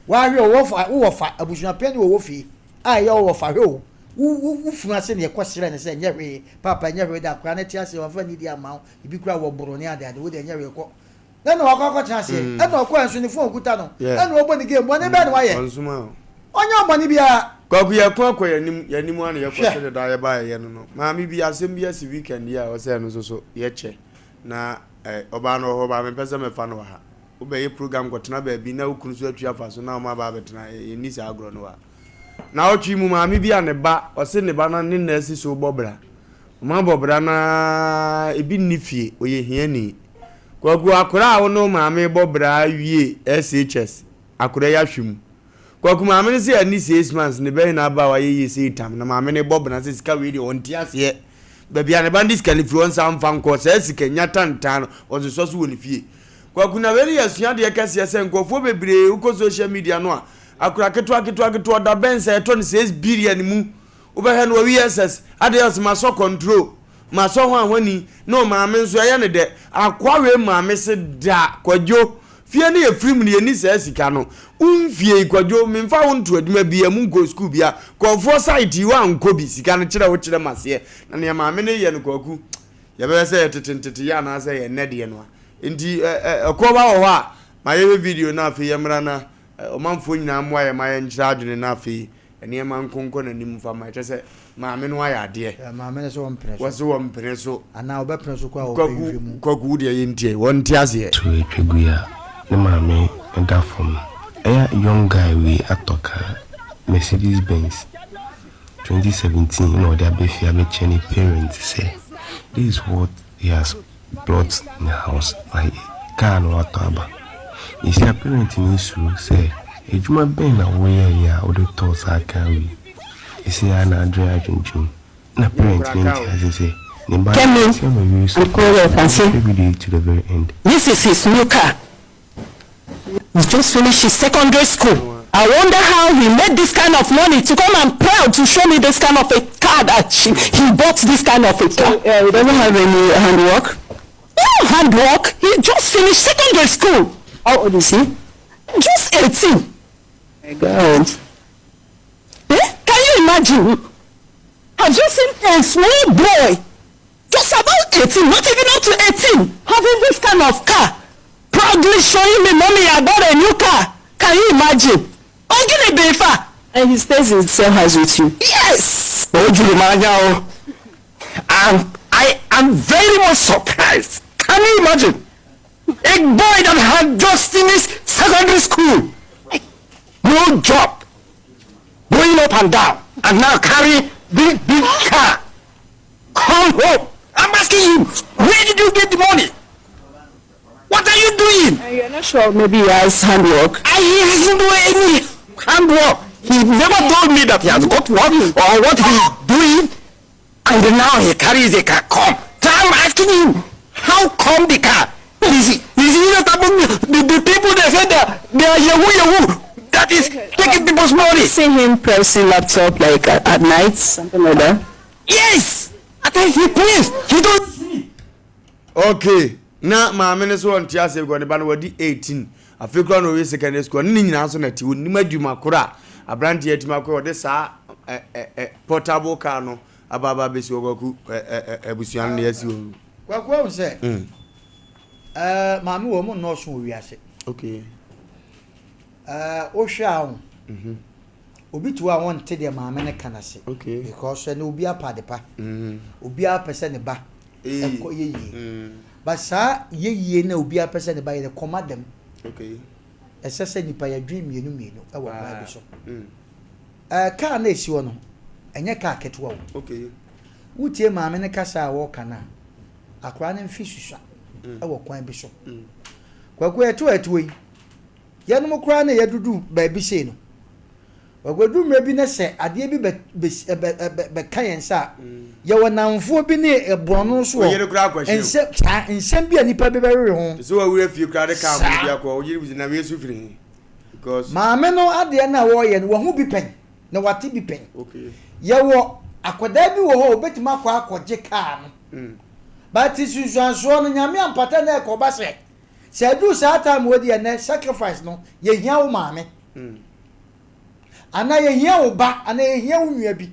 Wahwɛ o wɔfa wo wɔfa abusua panin wɔ wɔ fie a ɛyɛ wo wɔfa hwɛ o wo wo wo funu ase na yɛkɔ srɛ no sɛ ɛnyɛ hwee paapa ɛnyɛ hwee da akwadaa no te aseɛ wamfa nidi amma wo ebi koraa wɔ boro ne ade ade wo deɛ ɛnyɛ hwee kɔ Ɛna wakɔ akɔtena aseɛ. Ɛna ɔkɔɛ nso ne phone kuta no. Ɛna ɔbɔ ne game. Bɔne bɛn na wayɛ? Ɔnyɛ bɔne biara. Kwaku yɛko akɔ yɛnim yɛnim ara na yɛkɔ sɛdeɛ daa yɛba yɛyɛ no no. Maame bi asɛm bi asi weekend yi a ɔsɛ ɛno nso so yɛkyɛ na ɔbaa no wɔ hɔ baa mempɛ sɛ mɛfa no wɔ ha. Wobɛyɛ program kɔtena baabi na wo kunu nso atwi afa so na wɔn aba abɛtena, yɛnni saa agorɔ no wɔ ha. Naawɔtwe yi mu maame bi a ne ba, ɔse ne ba no ne nna asi so bɔ bra. Wɔn abɔ bra no ara, ebi nni fie, ɔyɛ hiani. Kwaku, akwadaa a wo ne wo maame rebɔ bra awie SHS, akwadaa yi ahwe mu. Kwaku maame no se anni 6 months ne ba yi na aba a wayɛ yie sei tam na maame no rebɔ bra sɛ sika wei deɛ ɔnte aseɛ. Baabi a ne ba no de sika no firi ɔnsan mfa nkɔ, saa sika nya tantan no ɔnsosɔ so wɔ ne fie. Kwaku na wei no yɛ asuadeɛ kɛseɛ sɛ nkurɔfoɔ bebree wokɔ social media no a akora ketewa ketewa ketewa ɔda bɛn sɛ ɛtɔ no 6 billion mu wobɛhwɛ no wawi SS adeɛ ɔsɛ masɔ control masɔ ho ahwani na ɔmaame nso ɛyɛ ne dɛ akoa wei maame se da Kwadwo fie no yɛ firi mu no yɛni saa sika no wo mfie yi Kwadwo memfa wo nto adwuma bia mu nkɔ sukuu bia kɔɔfoɔ site yi woankɔ bi sika no kyerɛ wo kyerɛ maseɛ na nea maame no yɛ no Kwaku yɛbɛyɛ sɛ yɛ tete nteteyɛ anaasɛ yɛ nnɛ deɛ no a nti ɛkoɔ ba wɔ hɔ a ma yɛhwɛ video no afei yɛmmra na ɔmanfoɔ nyinaa mmoa yɛ ma yɛnkyerɛ adwene na afei nneɛma nko nkɔ n'anim mfa ma ɛkyɛ sɛ maame no ayɛ adeɛ. Maame no sɛ wɔmpene so. Wɔse wɔmpene so. Anaa wɔbɛpene so koraa wɔpɛ nhwɛ mu. Kwaku wo deɛ yɛntie wɔnte aseɛ. To atwa gu a ne maame da fam no. Ɛyɛ young guy wei atɔ car Mercedes Benz 2017 na ɔde aba fie abɛkyerɛ ne parents sɛ this is what he has brought in the house like car no watɔ aba. Nti a parent no suro sɛ adwuma bɛn na woyɛeɛ a wode tɔɔ saa car wei. Ɛsi ara na adwene adwendwen na parent no nte ase sɛ ne ba no Kemi ɔte ama wie and sukuu Koyo ɔbɛhwɛ video yi to the very end. This is his new car. He's just finished his secondary school. I wonder how he made this kind of money to come and proud to show me this kind of a car that she, he bought this kind of a car. So, he doesn't have any handwork? No handwork. He just finished secondary school. How old is he? Just 18. My God. Eh? Can you imagine? Have you seen a small boy, just about 18, not even up to 18, having this kind of car, proudly showing me, "Mommy, I bought a new car"? Can you imagine? Oh, give me befa. And he stays in the same house with you? Yes. O juru m anya o. And I am very much surprised. Can you imagine? A boy that had just finished secondary school, no job, going up and down, and now carry big, big car. Come home. I'm asking you, where did you get the money? What are you doing? And you're not sure maybe he has handwork? He hasn't done any handwork. He never told me that he has got work or what he's doing. And now he carries a car. Come. So I'm asking him, how come the car? Is he not among the people that say they are yahoo yahoo? That is taking people's money. See him pressing laptop like at night, something like that? Yes. I think he plays. He don't sleep. Okay. Na maame no so ɔnte ase because ne ba no wadi 18 afei koraa na ɔwie secondary school ne ne nyinaa nso na te onim adwuma koro a aberanteɛ atumi akɔ ɔde saa ɛ ɛ ɛ portable car no aba aba abɛsi hɔ. Kwaku, ɛ ɛ ɛ abusua no na yɛasi hɔ. Kwaku, ahu sɛ ɛɛ maame wɔ ɔmo nnɔɔso wɔ wiase. Ɛɛ wohwɛ a ho obi te hɔ a wɔnte deɛ maame no ka n'ase. Because ɛnɛ obi apa ade pa. Obi apɛ sɛ ne ba ɛkɔ yɛ yie. But saa yɛ yie na obi apɛ sɛ ne ba yɛ no kɔma dɛm. Ɛsɛ sɛ nipa yɛdwen mmienu mmienu ɛwɔ kwan bi so. Ɛɛ kaa na esi hɔ no ɛnyɛ kaa ketewa o. Wotie maame no kasa a wɔreka no a, akwaraa no mfe susua ɛwɔ kwan bi so. Kwaku, ɛto a ɛtoɔ yi, yɛnom koraa na yɛdudu baabi sei no. Kwaku, mmerɛ bi na sɛ adeɛ bi bɛ bɛ bɛ bɛka yɛn nsa a, yɛwɔ namfoɔ bi ne borɔno so wɔ nsɛm saa nsɛm bi a nipa bi bɛwewe ho. Sɛ wawura fie koraa de kaa mo bi akɔ, woyere bi na wei so firi he? Because maame no adeɛ no a wɔreyɛ no, wahu bi pɛn na wate bi pɛn. Yɛwɔ akwadaa bi wɔ hɔ a obetumi akɔ akɔgye kaa no. But nsunsuansoɔ no, Nyame ampata na ɛkɔba sɛ sɛ aduru saa time wɔ deɛ nɛ sacrifice no, yɛhia wo maame anaa yɛhia wo ba anaa yɛhia wo nua bi.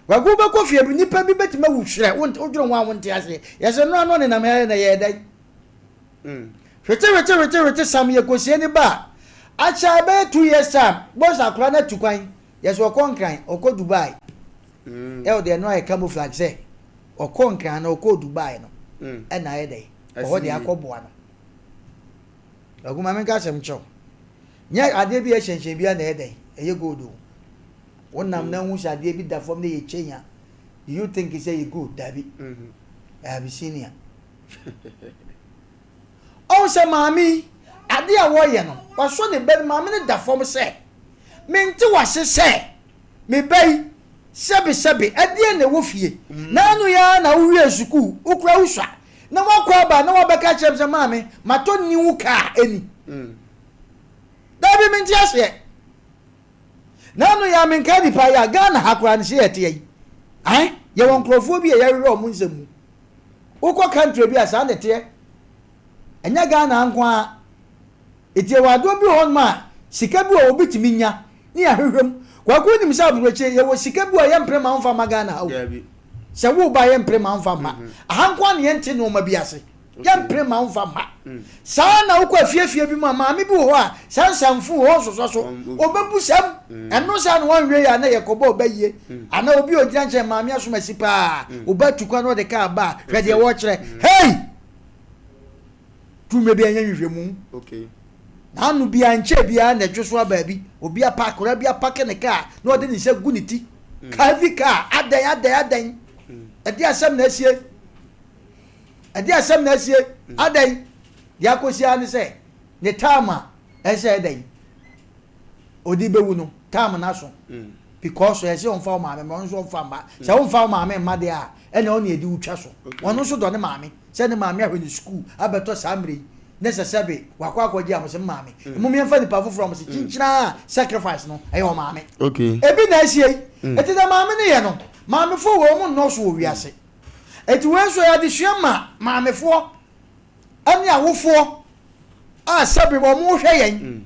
Kwaku, wobɛkɔ fie bi, nipa bi bɛtumi awu hwerɛ, wodwene ho a wonte aseɛ. Yɛsɛ no ano nenam ha na yɛyɛ dɛn? Hwete hwete hwete hwete sam yɛkɔsie ne ba a akyɛ bɛyɛ 2 years time bɔs akora no atu kwan. Yɛsɛ ɔkɔ Nkran, ɔkɔ Dubai. Ɛwɔ deɛ no ayɛ camouflage sɛ ɔkɔ Nkran na ɔkɔ Dubai no ɛna ayɛ dɛn ɔhɔ deɛ akɔboa no. Kwaku ma menka asɛm nkyerɛ wo. Nyɛ adeɛ bi a ɛhyɛnhyɛn biara na ɛyɛ dɛn? Ɛyɛ gold o. Wonam na wohu sɛ adeɛ bi da fam na ɛyɛ chain a, do you think sɛ ɛyɛ gold? Dabi. Ɛyɛ Abyssinia. Ɔhu sɛ maame yi, adeɛ a wɔyɛ no, wasɔ ne ba no, maame no da fam sɛ, mente wase sɛ me ba yi, sɛbesɛbe, ɛdeɛn na ɛwɔ fie? Naano yi ara na wowiee sukuu, wokura wosua, na woakɔ aba na woabɛka akyerɛ me sɛ, maame, matɔ new car ɛni. Dabi, mente aseɛ. Naano yi ara menkaa nipa yi a, Ghana ha koraa no sɛ yɛteɛ yi, ae, yɛwɔ nkurɔfoɔ bi a yɛhwehwɛ wɔn nsɛm mu. Wokɔ country bi a saa na ɛteɛ. Ɛnyɛ Ghana ha nko ara. Eti yɛwɔ adeɛ bi wɔ hɔnom a sika bi wɔ hɔ obi tumi nya ne yɛahwehwɛ mu. Kwaku wonim sɛ aburokyire yɛwɔ sika bi wɔ hɔ yɛmpere ma womfa mma Ghana ha o. Sɛ woreba a yɛmpere ma womfa mma. Aha nko ara na yɛnte nnoɔma bi ase. Yɛmpere mma womfa mma. Saa ara na wokɔ afiefie bi mu a, maame bi wɔ hɔ a, saa nsamfo wɔ hɔ nsosɔ so. Ɔbɛbu sam. Ɛno saa na wanwie yɛ a na yɛkɔbɔ ɔba yie. Anaa obi a ɔgyina nkyɛn, maame asom asi paa. Ɔba tu kwan na ɔde kaa ba a, hwɛ deɛ wɔrekyerɛ. Hei! Tumi bi anyɛ nhwehwɛmu. N'ano bi ankyɛ biara na ɛtwe so aba bi. Obi apa, akwadaa bi apake ne kaa na ɔde ne nsa gu ne ti. Heavy car, adɛn, adɛn, adɛn. Ɛde asɛm na asie. Ɛdeɛn asɛm na asie? Adɛn? Deɛ akɔsi ara ne sɛ, ne time a ɛsɛ sɛ ɛdɛn? Ɔde bɛwu no, time no aso. Because ɛsɛ sɛ ɔmfa wo maame mma, ɔno nso ɔmfa mma. Sɛ womfa wo maame mma deɛ a, ɛnna ɔne ɛde wo twa so. Ɔno nso dɔ ne maame. Sɛ ne maame ahwɛ no sukuu abɛtɔ saa mmerɛ yi, ne sɛ sɛbe wakɔ akɔgye a, wɔse me maame. Mmom yɛmfa nipa foforɔ a wɔse kyinkyin a sacrifice no, ɛyɛ ɔmaame. Ebi na asie yi. Enti deɛ maame no yɛ no, maamefoɔ wei wɔn nnɔɔso wɔ wiase. Enti wei nso ɛyɛ adesua ma maamefoɔ ne awofoɔ a sɛbe wɔn rehwɛ yɛn. Mm.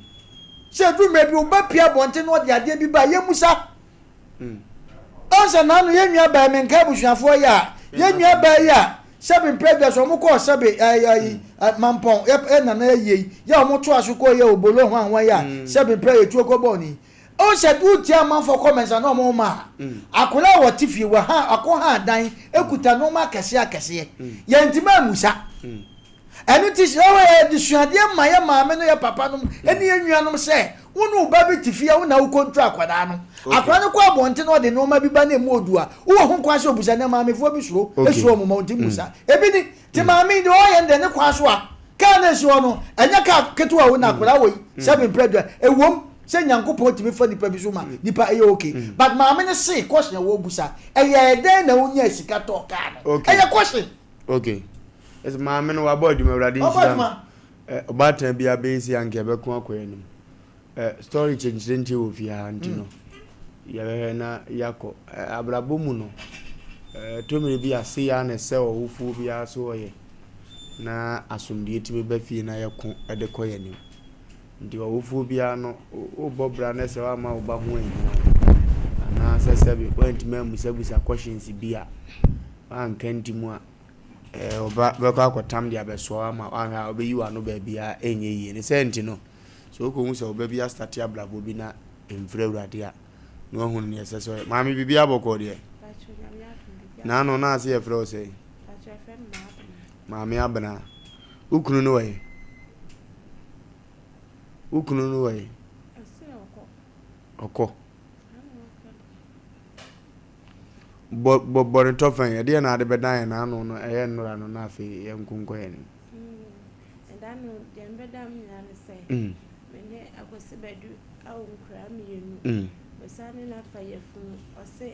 Sɛ edu mmerɛ bi woba pie abɔnten na ɔde adeɛ bi ba a yɛmmusa. Mm. Ɔn sɛ naano yɛn nua baa menka abusuafoɔ yi a yɛn nua baa yi a sɛbe mpɛ adwa so wɔn kɔɔ sɛbe ɛyi ɛyi mm. mampɔn yɛ nana ayie yi yɛ wɔn to aso kɔɔ yɛ obolo hwan hwan yi a sɛbe mpɛ yɛ tuo kɔ bɔɔ ni. Wohu sɛ wotie amanfoɔ comments a na wɔn ma a, akwadaa a wɔte fie wɔ ha akɔ ha dan kuta nneɛma akɛseɛ akɛseɛ. Yɛntumi ammusa. Ɛno nti sɛ wɔyɛ adesuadeɛ ma yɛ maame no yɛ papa nom ne yɛ nuanom sɛ wo ne wo ba bi te fie a wo na wo control akwadaa no. Akwadaa no kɔ abɔnten na ɔde nneɛma bi ba na emu odu a, wowɔ ho kwan sɛ obusa. Nnɛ maamefoɔ bi suro, esuro wɔn ma wɔntumi mmusa. Ebi ni, Nti maame yi deɛ ɔyɛ no deɛ ne kwan so a kaa no esi hɔ no ɛnyɛ kaa ketewa o na akwadaa wɔ yi sɛbi mpere dua ewom sɛ nyankopɔn tumi fa nipa bi so ma nipa ɛyɛ okay but maame no se question a wɔbusa ɛyɛ dɛn na onyaa sika tɔɔ kaa no ɛyɛ question. Okay ɛsɛ maame no wabɔ adwuma awurade nhyira no ɔbaatan bi abɛyɛ si anka ɛbɛko akɔ anim. Eh, story kyenkyerenkye wɔ fie ha nti no, yɛbɛhwɛ na yɛakɔ. Eh, abrabɔ mu no, eh, ɛtɔ mmerɛ bi a sei ara na ɛsɛ ɔwofoɔ biara so ɔyɛ na asomdwoeɛ tumi ba fie na yɛko de kɔ yɛn anim. Nti ɔwofoɔ biara no, wobɔ bra na sɛ woamma wo ba ho anhia wo, anaasɛ sɛbe woantumi ammusabusa questions bi a, woanka nti mu a, eh, ɔba bɛkɔ akɔtam de abɛsoa wo ama woanhwɛ a wobɛyi w'ano baabiara ɛnyɛ yie. Ne sɛ nti no, Sɛ wokohu sɛ wo ba bi astate abrabɔ bi na ɛmfiri Awurade a, na wahunu nea ɛsɛ sɛ ɔyɛ. Maame, biribiara bɔkɔɔ deɛ? Naano na ase yɛfrɛ wo sɛn? Maame Abena. Wo kunu no wɔ he? Wo kunu no wɔ he? Ɔkɔ. Bɔ bɔ bɔ ne tɔfɛn. Ɛdeɛ na ade bɛdan yɛn naano no ɛyɛ nnora no na afei yɛnkonkɔ yɛn anim. Ɛda no, deɛ mebɛda mu nyinaa ne sɛ, me ne Akwasi Badu awo nkoraa mmienu. Mesan ne no afa yafunu. Ɔse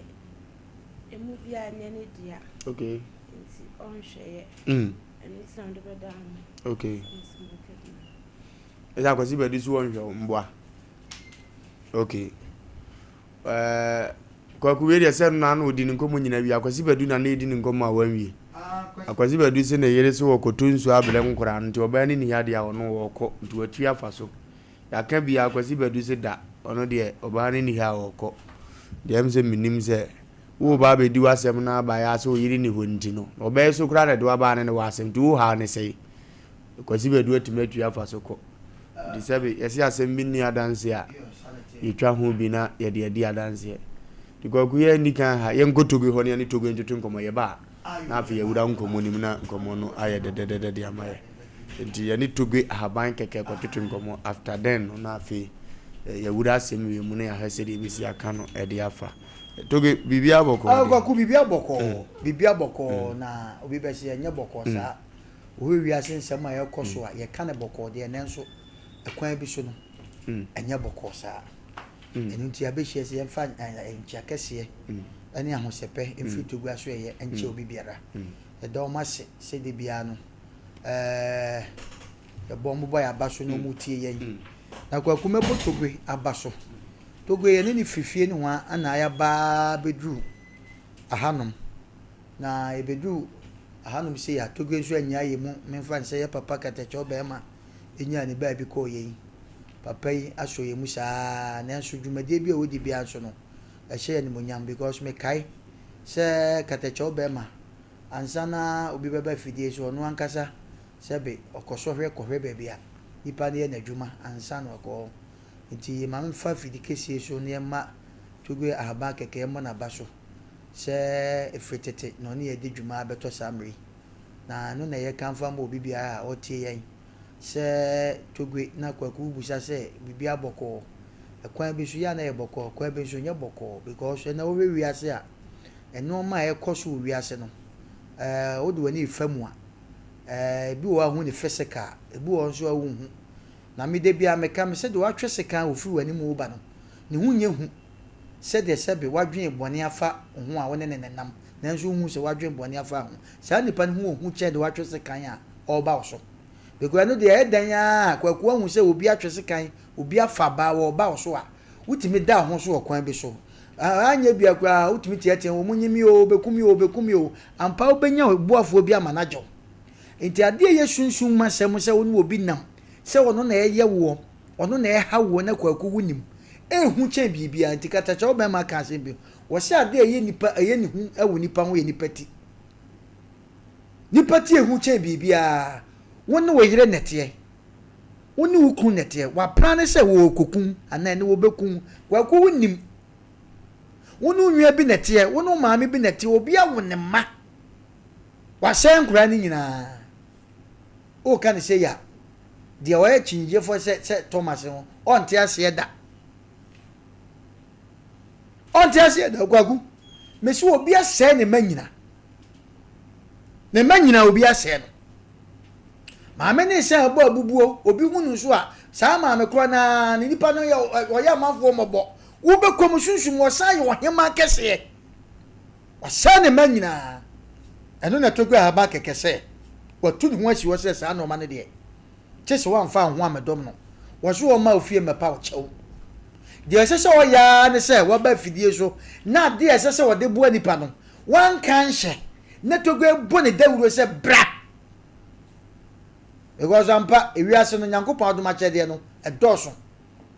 emu biara nyɛ ne dea. Okay. Nti ɔnhwɛeɛ. Ɛno nti na mede bɛdaa no. Okay. Sɛ mese menka bi. Ɛsɛ Akwasi Badu so ɔnhwɛ wo mboa. Okay. Ɛɛ Kwaku wei deɛ sɛ no na ɔdi ne nkɔmmɔ nyina wie. Akwasi Badu na na ɛdi ne nkɔmmɔ a wanwie. Akwasi Badu se ne yere se wɔkɔtɔ nsuo abrɛ nkoraa no nti ɔbaa no nni ha deɛ a ɔno ɔɔkɔ nti watu afa so. Yɛaka biaa Akwasi Badu se da ɔno deɛ ɔbaa no nni ha a ɔɔkɔ. Deɛ ɛm sɛ menim sɛ woreba abɛdi w'asɛm no aba yɛ a sɛ wo yere nni hɔ nti no na ɔbaa yi so koraa na ɛde w'aba ne ne wɔ asɛm nti wo haw ne sɛe. Kwasi Badu atumi atu afa so kɔ. Nti sɛbe yɛse asɛm bi nni adanseɛ a, yɛtwa ho bi na yɛde adi adanseɛ. Nti Kwaku yɛn nni kan ha, yɛnkɔ Togo hɔ na yɛne Togo ntwetwe nkɔmmɔ. Yɛba a, na afei yɛawura nkɔmmɔ no mu na nkɔmmɔ no ayɛ dɛdɛdɛdɛ de ama yɛ. Nti yɛne Togbe Ahaban kɛkɛ kɔtwetwe nkɔmmɔ after then no na afei yɛwura asɛm wei mu na yɛahwɛ sɛdeɛ yɛbɛsi aka no de afa. Togbe, biribiara bɔkɔɔ deɛ? Kwaku, biribiara bɔkɔɔ, biribiara bɔkɔɔ na obi bɛse ɛnyɛ bɔkɔɔ saa. Wohwɛ wiase nsɛm a ɛrekɔ so a, yɛka no bɔkɔɔ deɛ nanso ɛkwan bi so no, ɛnyɛ bɔkɔɔ saa. Ɛno nti yɛabɛhyia sɛ yɛmfa nkyea kɛseɛ ne ahosɛpɛ mfiri Togbe asoɛeɛ nkyɛ obi biara. Yɛda wɔn ase sɛ da biara no, ɛɛ yɛbɔ wɔn bɔ yɛn aba so na wɔn tie yɛn. Na Kwaku mɛbɔ Togbe aba so. Togbe yɛne ne firi fie nohoa na yɛaba bɛduru ahanom. Na yɛbɛduru ahanom sei a, Togbe nso annya yɛn mu memfa nsɛ yɛ papa kɛtɛkyɛw bɛrima nyaa ne baabi kɔɔ yɛn. Papa yi asɔ yɛn mu saa nanso dwumadie bi a ɔdi biara nso no, ɛhyɛ yɛn animuonyam because mekae sɛ kɛtɛkyɛw bɛrima Ansa na obi bɛba afidie so, ɔno ankasa sɛbe ɔkɔ sɔhwɛ kɔhwɛ baabi a nipa no yɛ n'adwuma ansa na wakɔ hɔ. Nti ma memfa afidi kɛsie so na yɛmma Togbe ahaban kɛkɛ mmɔ n'aba so sɛ ɛfiri tete na ɔne yɛn di dwuma abɛtɔ saa mmerɛ yi. Na ɛno na yɛkamfo ama obi biara a ɔretie yɛn sɛ Togbe na Kwaku wobisa sɛ biribiara bɔkɔɔ. Ɛkwan bi so yɛ a na ɛyɛ bɔkɔɔ, ɛkwan bi nso ɛnyɛ bɔkɔɔ because ɛnnɛ wohwɛ wiase a, nneɛma a ɛrekɔ so wɔ wiase no, ɛɛ wode w'ani refa mu a, ɛɛ ebi wɔ hɔ a wohu no physical, ebi wɔ hɔ nso a wonhu. Na me da biara meka me sɛdeɛ woatwe sekan a ofiri w'anim reba no, ne ho nyɛ hu sɛdeɛ sɛbe woadwene bɔne afa wo ho a wo ne no nenam, nanso wonhu sɛ woadwene bɔne afa ho. Saa nipa no ho wɔ hu kyɛn deɛ woatwe sekan a ɔreba wo so. Because ɛno deɛ ɛyɛ dɛn ara a, Kwaku ahu sɛ obi atwe sekan, obi afa abaa, ɔreba wo so a, wotumi da wo ho so wɔ kwan bi so. Anyɛ bia koraa wotumi teatea wɔn, monye me oo, bɛku me oo, bɛku me oo. Ampa wobɛnya boafoɔ bi ama no agye wo. Nti adeɛ a ɛyɛ sunsum mu asɛm sɛ wo ne obi nam, sɛ ɔno na ɛyɛ woɔ, ɔno na ɛha woɔ na kwaku wonim, ɛhu kyɛn biribiara. Nti katakyɛ wo bɛrima ka asɛm bi, wɔse adeɛ a ɛyɛ nipa, ɛyɛ ne hu wɔ nipa ho yɛ nipa ti. Nipa ti ɛhu kyɛn biribiara. Wo ne wo yere na ɛteɛ. Wo ne wo kunu na ɛteɛ. W'aplan ne sɛ wɔrekɔku wo anaa ɛne wɔbɛku wo. Kwaku wonnim. Wo ne wo nua bi na ɛteɛ, wo ne wo maame bi na ɛteɛ, obi awo ne mma. Wasɛe nkwadaa no nyinaa. Woka no sei a, deɛ ɔyɛ kyinnyegyefoɔ sɛ sɛ Thomas no, ɔnte aseɛ da. Ɔnte aseɛ da, Kwaku. Mesi obi asɛe ne mma nyina. Ne mma nyinaa obi asɛe no. Maame ne sɛ ɛbɔ abubuo, obi hu no nso a, saa maame korɔ no ara ne nipa no yɛ ɔyɛ amanfoɔ mmɔbɔ. Wobɛkɔ mu sunsum ɔsan yɛ ɔhemaa kɛseɛ. Wasɛe ne mma nyinaa. Ɛno na ɛtɔ gu ahaban kɛkɛ sɛ watu ne ho asi hɔ sɛ saa nnoɔma no deɛ, kye sɛ woamfa wo ho ammɛdɔm no. Wɔ so ɔmma ofie mmɛpa wo kyɛw. Deɛ ɛsɛ sɛ ɔyɛ ara ne sɛ waba afidie so na adeɛ a ɛsɛ sɛ ɔde boa nipa no, wanka anhyɛ na Togo bɔ ne dawuro sɛ bra. Because ampa, ewiase no, Nyankopɔn adom akyɛdeɛ no, ɛdɔɔso.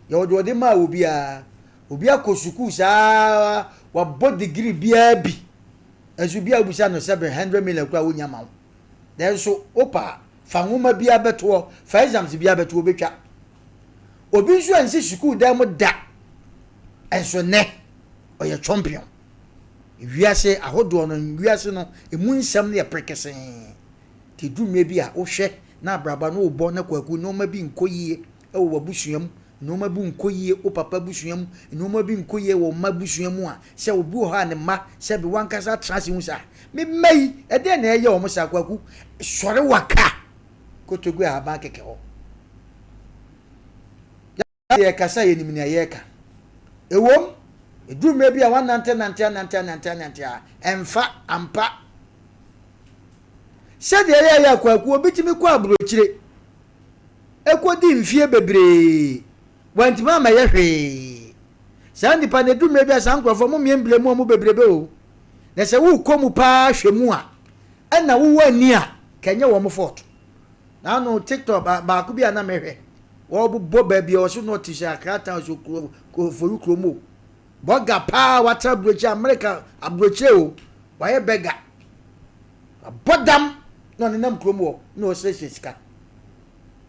Yɛwɔ deɛ ɔde maa obiara. Obi akɔ sukuu saa, wabɔ degree biara bi. Nso bi a wobisa no sɛ 100 million koraa wonya ma wo. Nanso wopɛ a, fa nwoma biara bɛtoɔ, fa exams biara bɛtoɔ, obɛtwa. Obi nso ansi sukuu dan mu da, nso nnɛ ɔyɛ champion. Wiase ahodoɔ no, wiase no, emu nsɛm no yɛ prekesee. Nti ɛduru mmerɛ bi a wohwɛ na abrabɔ no wobɔ na kwaku nnoɔma bi nkɔ yie wɔ w'abusua mu, nnoɔma bi nkɔ yie wo papa abusua mu, nnoɔma bi nkɔ yie wɔ wo mma abusua mu a, sɛ obi wɔ hɔ a ne mma sɛbe w'ankasa atena ase hu sɛ ah, me mma yi ɛdeɛn na ɛyɛ wɔn saa kwaku, sɔre waka kotodwe ahaban kɛkɛ hɔ. Yɛrekasa a, yɛnim nea yɛreka. Ɛwom, ɛduru mmerɛ bi a woanantenante anante anante anante a, ɛmfa, ampa. Sɛdeɛ ɛyɛeɛ a Kwaku, obi tumi kɔ aburokyire kɔdi mfeɛ bebree, wantumi ammɛyɛ hwee. Saa nnipa no, ɛduru mmerɛ bi a saa nkurɔfoɔ, mommie mbrɛ mu wɔn bebrebe o. Na sɛ wokɔ mu paa hwɛ mu a, ɛna wowɔ ani a, ka ɛnyɛ wɔn fault. Naano TikTok baako bi a na mehwɛ, wɔbobɔ baabi a ɔso na ɔte sɛ Accra town so kuro Ofori kurom o. Bɔga paa watra aburokyire America aburokyire o, wayɛ bɛga. Wabɔ dam na ɔnenam kurom hɔ na ɔsrɛsrɛ sika.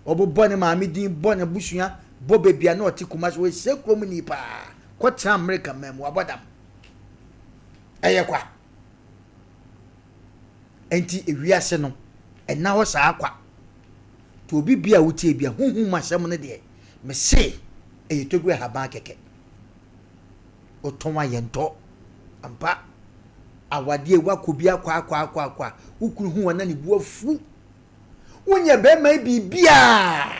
Wɔbobɔ ne maame din, bɔ n'abusua, bɔ baabi a na ɔte Kumasi, wɔsɛ kurom ni paa. Kɔtena America man mu, wabɔ dam. Ɛyɛ kwa. Enti ewiase no, ɛnna hɔ saa kwa. Nti obi bia a wotie bia, honhom mu asɛm no deɛ, mese ɛyɛ Togo ahaban kɛkɛ. Wotɔn a yɛntɔ. Ampa. Awadeɛ wakɔ bi akɔ akɔ akɔ akɔ a, wo kunu hu wo a na ne bo afu. Wonyɛ bɛrima yi biribiara.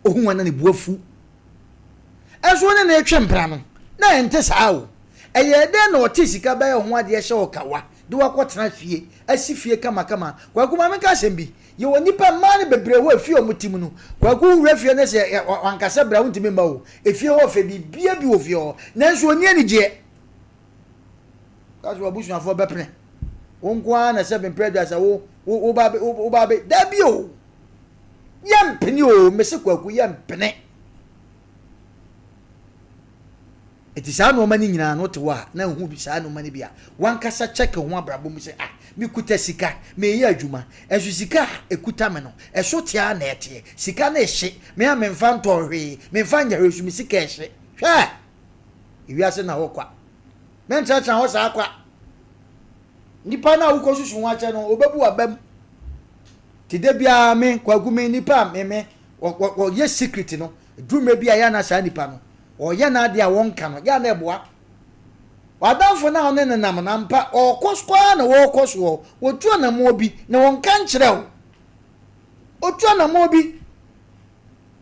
Ohu wo a na ne bo afu. Ɛnso wo ne no retwe mpena no, na ɛnte saa o. Ɛyɛɛ dɛn na ɔte sika bɛyɛ ho adeɛ hyɛ ɔkawa de wo akɔtena fie, asi fie kamakama. Kwaku ma menka asɛm bi. Yɛwɔ nnipa, mmaa no bebree hɔ a efie a wɔte mu no, Kwaku wo wura fie no sɛ wankasa bra wontumi mma o. Efie hɔ fɛ, biribiara bi wɔ fie hɔ. Nanso ɔnni anigyeɛ. Ka sɛ w'abusuafoɔ bɛpene. Wo nko ara na sɛ mprɛ aduasa wo wo ba wo ba bɛ dabi o. Yɛmpene o, mese Kwaku yɛmpene. Enti saa nnoɔma no nyinaa no wote hɔ a na nhu saa nnoɔma no bi a, w'ankasa check ho abrabɔ mu sɛ ah mekuta sika, mereyɛ adwuma, nso sika a ɛkuta me no ɛso te ara na ɛteɛ, sika no rehye, me a memfa ntɔɔ hwee, memfa nyɛ hwee nso me sika rehye. Hwɛ! Ewiase nna hɔ kwa. Mentenatena hɔ saa kwa. Nipa no a wokɔsusu ho akyɛ no, ɔbɛbu w'abam. Nti da biara me, Kwaku, me nipa a me me, wɔyɛ secret no, ɛduru mmerɛ bi a ɛyɛ a na saa nipa no, Ɔreyɛ n'ade a wɔnka no, yɛ a na ɛboa. W'adamfo no a wo ne no nam no, ampa, ɔrekɔ so ara na wɔrekɔ soɔ. Wɔtu anammɔn bi, na wɔnka nkyerɛ wo. Ɔtu anammɔn bi.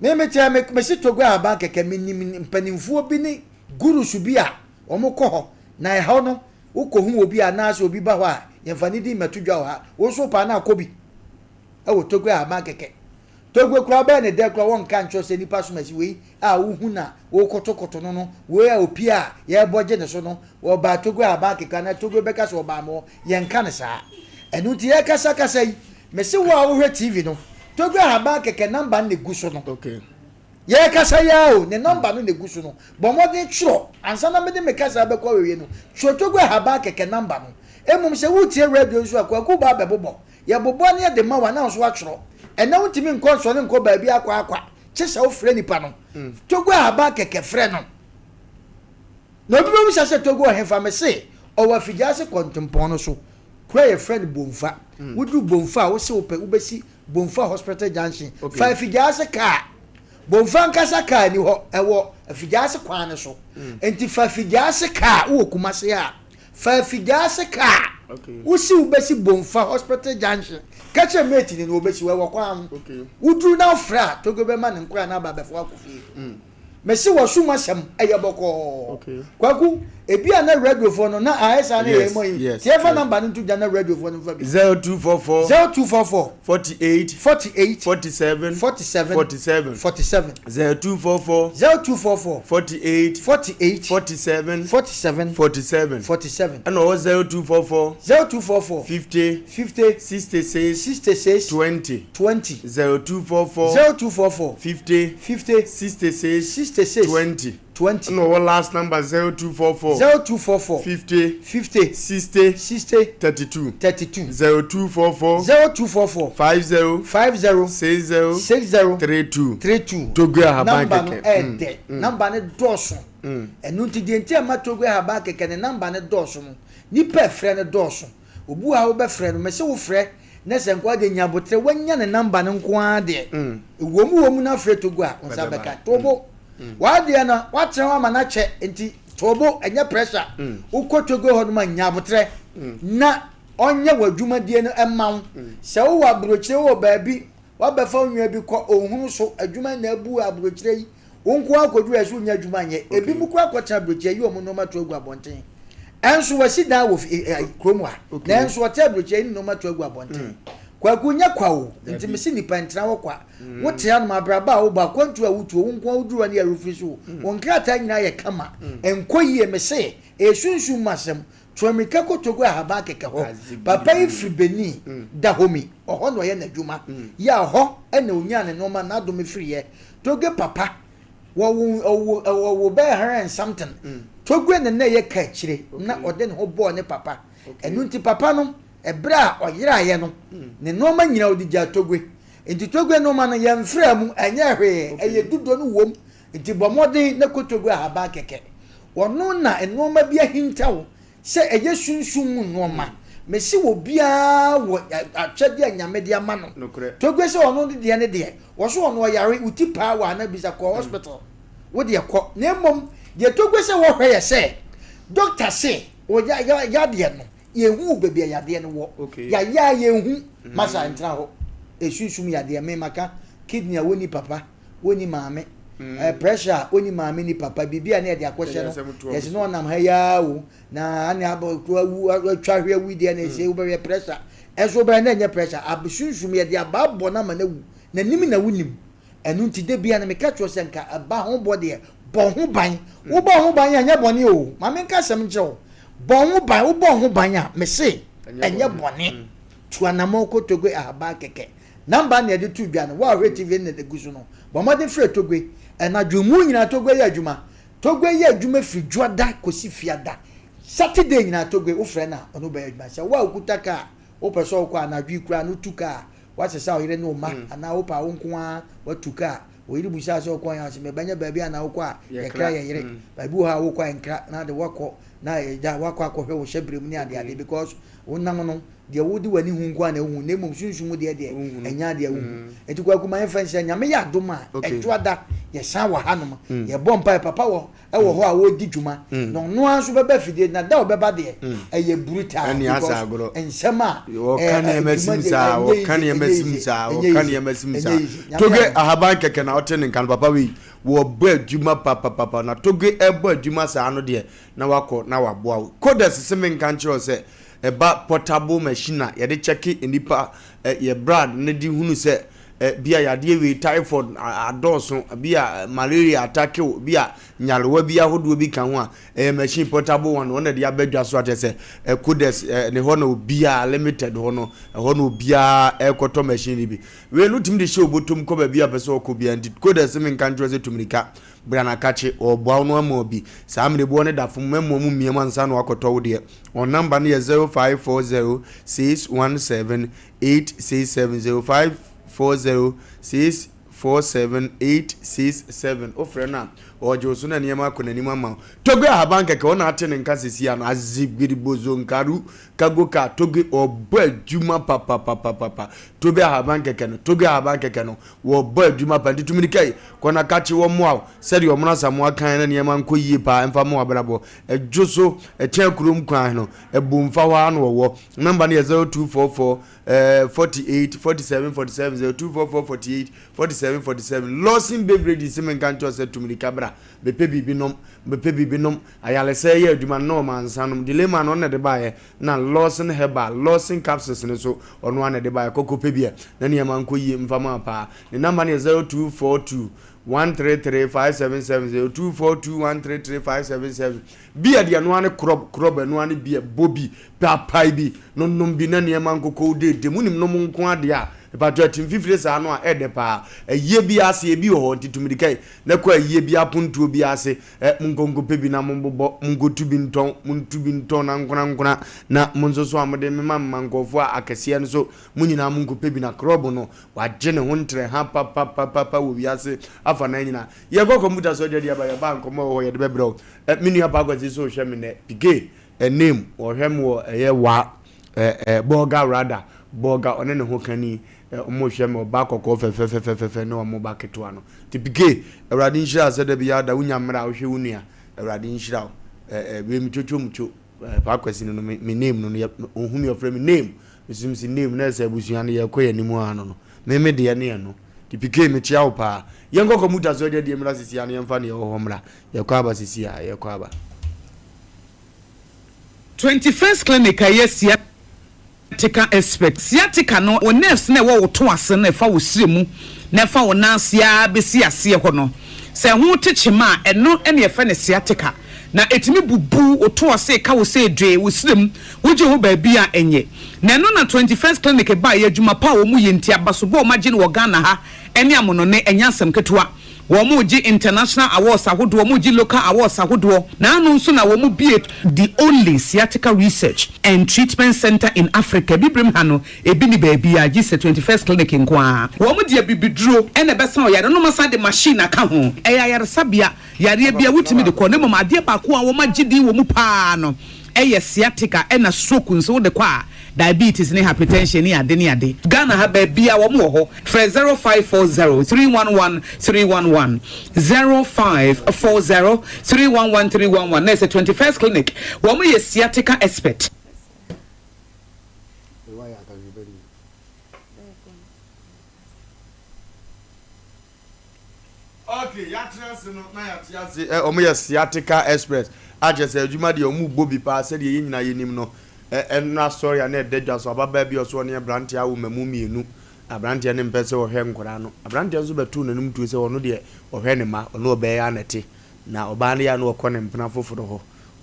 Me meteɛ, me mesi Togo ahaban kɛkɛ, menim mpanimfoɔ bi ne gurus bi a wɔkɔ hɔ, na ɛhɔ no, wokɔhu obi anaasɛ obi ba hɔ a, yɛmfa ne din mmɛto dwa wɔ ha. Wo nso wopɛ a na akɔ bi wɔ Togo ahaban kɛkɛ. Togbe koraa bɛyɛ ne dɛ koraa wɔnka nkyerɛ wo sɛ nipa asomasi wei a wohu na wokotokoto no no wei a opie a yɛbɔ gye ne so no ɔbaa Togbe ahaban kɛkɛ anaa Togbe bɛka sɛ ɔbaa me hɔ yɛnka no saa ɛno nti yɛkasa kasa yi mese wo a wohwɛ TV no Togbe ahaban kɛkɛ number no na egu so no yɛkasa yi ara o ne number no na egu so no bɔ mmɔden twerɛ ansa na mede me kasa bɛkɔ awie no twerɛ Togbe ahaban kɛkɛ number no mmom sɛ wotie radio nso a Kwaku ba abɛbobɔ Yɛbobɔ ne yɛde ma wo a, na wo nso woatwerɛ. Ɛnnɛ wontumi nkɔ nsɔre nkɔ baabi akɔ akwa, kye sɛ wofrɛ nipa no. Togo ahaban kɛkɛ frɛ no. Na obi bɛbisa sɛ Togo wɔ hefa? Mese ɔwɔ Afigyaase kɔntempɔn no so, kuro a yɛfrɛ no Bomfa. Woduru Bomfa a, wose wopɛ wobɛsi Bomfa Hospital Junction. Fa Afigyaase kaa. Bomfa ankasa kaa ni hɔ, ɛwɔ Afigyaase kwan no so. Enti fa Afigyaase kaa, wowɔ Kumase a, Fa afigyaase kaa wosi wobɛsi Bomfa hospital junction ka kyerɛ mate ni no wɔbɛsi hɔ ɛwɔ kwan ho woduru na wofrɛ a Togo bɛma ne nkoraa no aba abɛfa wo akɔ fie mese wɔsom asɛm ɛyɛ bɔkɔɔ Kwaku ebi a na radiofoɔ no na ayɛ saa na yɛyɛ mɔ yi tie fa number no nto dwa na radiofoɔ no mfa bi 0244 0244 48 48 47 47 47 47 0244 0244 48 48 47 47 47 47 ɛna ɔwɔ 0244 0244 50 50 66 66 20 20 0244 0244 50 50 66 66 20 20 ɛna ɔwɔ last number 0244 0244 50 50 60 60 32 32 0244 0244 50 50 60 60 32 32 Togo ahaban Number no kɛkɛ. ɛɛdɛ number no dɔɔso ɛno nti deɛ nti a ɛma Togo ahaban kɛkɛ ne number no dɔɔso no nipa ɛfrɛ no dɔɔso obi wɔ ha wobɛfrɛ no mese wofrɛ na sɛ nkoa deɛ nya aboterɛ wanya ne number no nko ara deɛ ɛwɔ mu wɔ mu na afrɛ Togo a wo nsa bɛka Togo w'adeɛ no watena hɔ ama no akyɛ nti Togo ɛnyɛ pressure wokɔ Togo hɔ nom a nya aboterɛ na ɔnyɛ w'adwumadie no mma wo sɛ wowɔ aburokyire wowɔ baabi wabɛfa wo nua bi kɔ ɔnhunu so adwuma na abu aburokyire yi Wo nko ara kɔduru a ɛsɛ wonya adwuma nyɛ. Ebinom koraa kɔtena aburokyire ayi wɔn nneɛma to agu abɔnten. Ɛnso wɔasi dan wɔ fi eh, kurom ha. Nanso wɔte aburokyire ayi ne nneɛma to agu abɔnten. Kwaku nyɛ kwa o. Nti mese nipa ntena hɔ kwa. Wote hanom abrabɔ a wobɔ, akwantuo a wotuo, wo nko ara woduru hɔ ne yɛrefiri so o. Wo nkrataa nyinaa yɛ kama. Ɛnkɔ yie. Mese ɛyɛ sunsum mu asɛm. Tu ammirika kɔ Togo ahaban kɛkɛ hɔ. Papa yi firi Benin, Dahomey, ɔhɔ na ɔyɛ n'adwuma. Yɛ a ɔhɔ na ɔnyaa ne nnoɔma, n'adome firiiɛ. Toge papa, wɔwo ɔwo ɔwo bɛyɛ hundred and something. Toge na na ɛyɛ kaakyire na ɔde ne ho bɔɔ ne papa. Ɛno nti papa no, ɛberɛ a ɔyeraeɛ no, ne nnoɔma nyinaa ɔde gyaa Toge. Nti Toge nnoɔma no, yɛmfraa mu, ɛnyɛɛ hwee, ɛyɛ dudɔ no wom. Nti bɔ mmɔden na kɔ Togo ahaban kɛkɛ. Ɔno na nnoɔma bi ahinta wo sɛ ɛyɛ sunsum mu nnoɔma. Mese obiara wɔ akyɛdeɛ a Nyame de ama no. Togbe sɛ ɔno ne deɛ ne deɛ, wɔso ɔno ɔyare, wo ti paa wɔ anaa bisa kɔ hospital, wo deɛ kɔ. Na mmom deɛ Togbe sɛ wɔhwɛ yɛ sɛ, doctor se wo yadeɛ no, yɛnhu baabi a yadeɛ no wɔ. Yɛayɛ a yɛnhu, masa ntena hɔ. Ɛsunsum yadeɛ, me maka kidney a wɔnni papa, wɔnni maame, pressure a wɔnni maame nni papa, biribi a ne yɛde akɔhyɛ no, yɛse na ɔnam ha yi ara o. Na ane abɔ kuro awu atwa ahwe awu deɛ na ɛsɛ wobɛyɛ pressure ɛnso wobɛyɛ na ɛnyɛ pressure sunsum yɛde abaa bɔ no ama no awu na nim na wonim ɛno nti da bia na meka kyerɛ sɛ nka ɛba ho bɔ deɛ bɔ ho ban wobɔ ho ban a ɛnyɛ bɔne o ma menka asɛm nkyerɛ wo bɔ ho ban wobɔ ho ban a mese ɛnyɛ bɔne tu anamɔ kɔ Togbe ahaban kɛkɛ namba na yɛde to dwa no wo a wohwɛ TV no na ɛgu so no bɔ mmɔden frɛ Togbe ɛnadwo mu nyinaa Togbe yɛ adwuma Togbe yɛ adwuma firi Dwoada kɔsi Fiada. Saturday nyinaa Togbe wofrɛ no a ɔne wo bɛyɛ adwuma. Sɛ wo a wokuta kaa a wopɛ sɛ wokɔ anadwo yi koraa no wotu kaa a woasesa wo yere ne wo mma anaa wopɛ a wo nko ara woatu kaa. Wo yere bisa wo sɛ wokɔ he a wose mebɛnyɛ baabi a na wokɔ a yɛkra yɛ yere. Baabi wɔ hɔ a wokɔ a ɛnkra na de woakɔ na agya woakɔ akɔhwɛ wo hyɛbrɛ mu ne adeade because wonam no deɛ wode w'ani hu nko ara na wohu na mmom sunsum mu deɛ deɛ ɛnyɛ adeɛ a wohu. Nti Kwaku ma yɛmfa nhyira Nyame yɛ adom a Ɛdwoada yɛsan wɔ hanom yɛbɔ mpaeɛ papa wɔ ɛwɔ hɔ a ɔredi dwuma na ɔno ara nso bɛba afidie na da a ɔbɛba deɛ ɛyɛ brutal because nsɛm a wɔka nneɛma sim saa wɔka nneɛma sim saa wɔka nneɛma sim saa Toge ahaban kɛkɛ na ɔte ne nka no papa wei wɔbɔ adwuma papapapa na Toge ɛbɔ adwuma saa no deɛ na wakɔ na waboa wo Kodes se menka nkyerɛ wo sɛ ɛba portable machine a yɛde kyɛke nnipa yɛ blood no de hunu sɛ bi a yadeɛ wei typhoid adɔɔso bi a malaria atake wo bi a nyarewa bi ahodoɔ bi ka ho a ɛyɛ machine portable one wɔn na de aba dwa so akyɛ sɛ Kodes ne hɔ na obiara limited hɔ no ɛhɔ na obiara ɛkɔtɔ machine no bi wei no tumi de hyɛ obotom kɔ baabi a pɛ sɛ ɔkɔ biara nti Kodes menka nkyerɛ sɛ tumirika Bra na kakye, ɔɔboa wo no ama obi. Saa mmerɛ boɔ no da fam, mɛmmoa mu mmiam ansa na wakɔtɔ wo deɛ. Wɔn number no yɛ 0540 617 867, 0540 647 867. Wofrɛ no a, ɔɔgye wo so na nneɛma akɔ n'anim ama wo. Togo ahaban kɛkɛ, wo na ate ne nka sesie ano, Azigbiribozo nkaru kago ka Togo, ɔɔbɔ adwuma papapapapa. Tobe ahaban kɛkɛ no, Togo ahaban kɛkɛ no, Wɔbɔ adwuma pa nti tu mirika yi kɔ na kakye wɔn mmoa wo sɛdeɛ wɔn Asamoah kan na nneɛma nkɔ yie paa mfa ma w'abrabɔ. Ɛdwo so, ɛkyɛn kurom kwan no, ɛbom fa hɔ ara na wɔwɔ. Number no yɛ 0244 48 47 47, 0244 48 47 47. Lawson Beverages se menka nkyerɛ wo sɛ tu mirika bra bɛpɛ biribi nom, bɛpɛ biribi nom. Ayalesɛ yɛ adwuma no na wɔma nsa nom. Delay-man ɔno na ɛde baeɛ. Na Lawson Herbal, Lawson Capsules no nso, ɔno ara na ɛde baeɛ. Kɔ kɔpɛ bi ɛ, na nneɛma nkɔ yie mfa ma wo paa. Ne number no yɛ 0242 133 577, 0242 133 577. Beer deɛ ɛno ara ne krɔb, krɔb ɛno ara ne beer, bɔ bi, paapae bi, nonom bi na nneɛma nkokɔ wo deede. Monim nom nko ara deɛ a, mepakyɛw ɛte mfifire saa no a, ɛɛdɛ paa. Ayie bi ase, ebi wɔ hɔ, nti tu mmirika yi na kɔ ayie bi apontoɔ bi ase. Ɛ, monkɔ nkɔpɛ bi na monbobɔ, monkɔtu bi ntɔn, montu bi ntɔn na nkorankora, na mo nso so a mode mema mema nkurɔfoɔ a akɛseɛ no so, mo nyinaa monkɔpɛ bi na krɔbo no, wagye ne ho ntrɛha papapapapa wɔ wiase afanan nyinaa. Yɛkɔ kɔmputa so adwadi aba, yɛba a nkɔmmɔ wɔ hɔ yɛde bɛbrɛ wo. Ɛ, me nua Paa Kwasi nso rehwɛ me nnɛ, Pike, ɛ, name, ɔhwɛ me wɔ ɛyɛ wa, ɛ, ɛ, Bɔɔga rather, Bɔɔga, ɔne ne ho kani. Ɔmo hwɛ me ɔbaa kɔkɔɔ fɛfɛfɛfɛfɛ ne ɔmo ba ketewa no. Nti PK, Awurade nhyira wo sɛ da biara da wonya mmerɛ a wohwɛ wo nua. Awurade nhyira wo. Eh, eh, wei me twotwo mu two. Eh, Paa Kwasi no no, me, me name no no, yɛ, ɔhu me ɔfrɛ me name. Me nso mese name na ɛsɛ abusua no yɛkɔ yɛn anim ara no no. Me me deɛ ne ɛno. Nti PK, mekyea wo paa. Yɛnkɔ kɔmputa so adwadie mmra sisi a na yɛmfa deɛ ɛwɔ hɔ mmra. Yɛkɔ aba sisi a, yɛkɔ aba. 21st Clinic a ɛyɛ sciatica expert. Sciatica no, wo nerves no a ɛwɔ wo to ase no a ɛfa wo srɛ mu na ɛfa wo nan ase ara bɛsi aseɛ hɔ no, sɛ ɛho te kyema a, ɛno na yɛfrɛ no sciatica. Na ɛtumi bubu wo to ase, ɛka wo sɛ dwee, wo srɛ mu, wogye ho baabi a ɛnyɛ. Na ɛno na 21st Clinic baeɛ, adwuma pa a wɔyɛ nti, abasobɔ a wɔagye no wɔ Ghana ha ne amonɔne, ɛnyɛ asɛm ketewa. Wɔregye international awards ahodoɔ, wɔregye local awards ahodoɔ. Naano nso na wɔbue the only sciatica research and treatment centre in Africa. Abibirem ha no, ebi nni baabiara gye sɛ 21st Clinic nko ara. Wɔde abibiduro na ɛbɛsa ɔyare no, na wɔasan de machine aka ho. Ɛyɛ ayaresabea, yareɛ biara wotumi de kɔ, na mmom adeɛ baako a wɔagye din wɔ mu pa ara no yɛ sciatica ɛna stroke nso wode kɔ a. Diabetes ne hypertension ne ade ne ade. Ghana ha baabiara wɔn wɔ hɔ. Frɛ 0540 311 311, 0540 311 311 na ɛsɛ 21st Clinic. Wɔn yɛ sciatica expert. Ok yɛatena ase no na yɛate ase ɛ wɔn yɛ sciatica express a kyerɛ sɛ adwuma deɛ wɔn bɔ bi paa sɛdeɛ yɛn nyinaa yɛnim no ɛ ɛnora sɔre a na ɛda dwa so ababaa bi a ɔso ɔne abranteɛ awo mmamu mmienu abranteɛ no mpɛ sɛ ɔhwɛ nkwadaa no abranteɛ nso bɛtoo n'anim tuo sɛ ɔno deɛ ɔhwɛ ne mma ɔne ɔbaa yi ara na ɛte na ɔbaa no yɛ a na ɔkɔ ne mpena foforɔ hɔ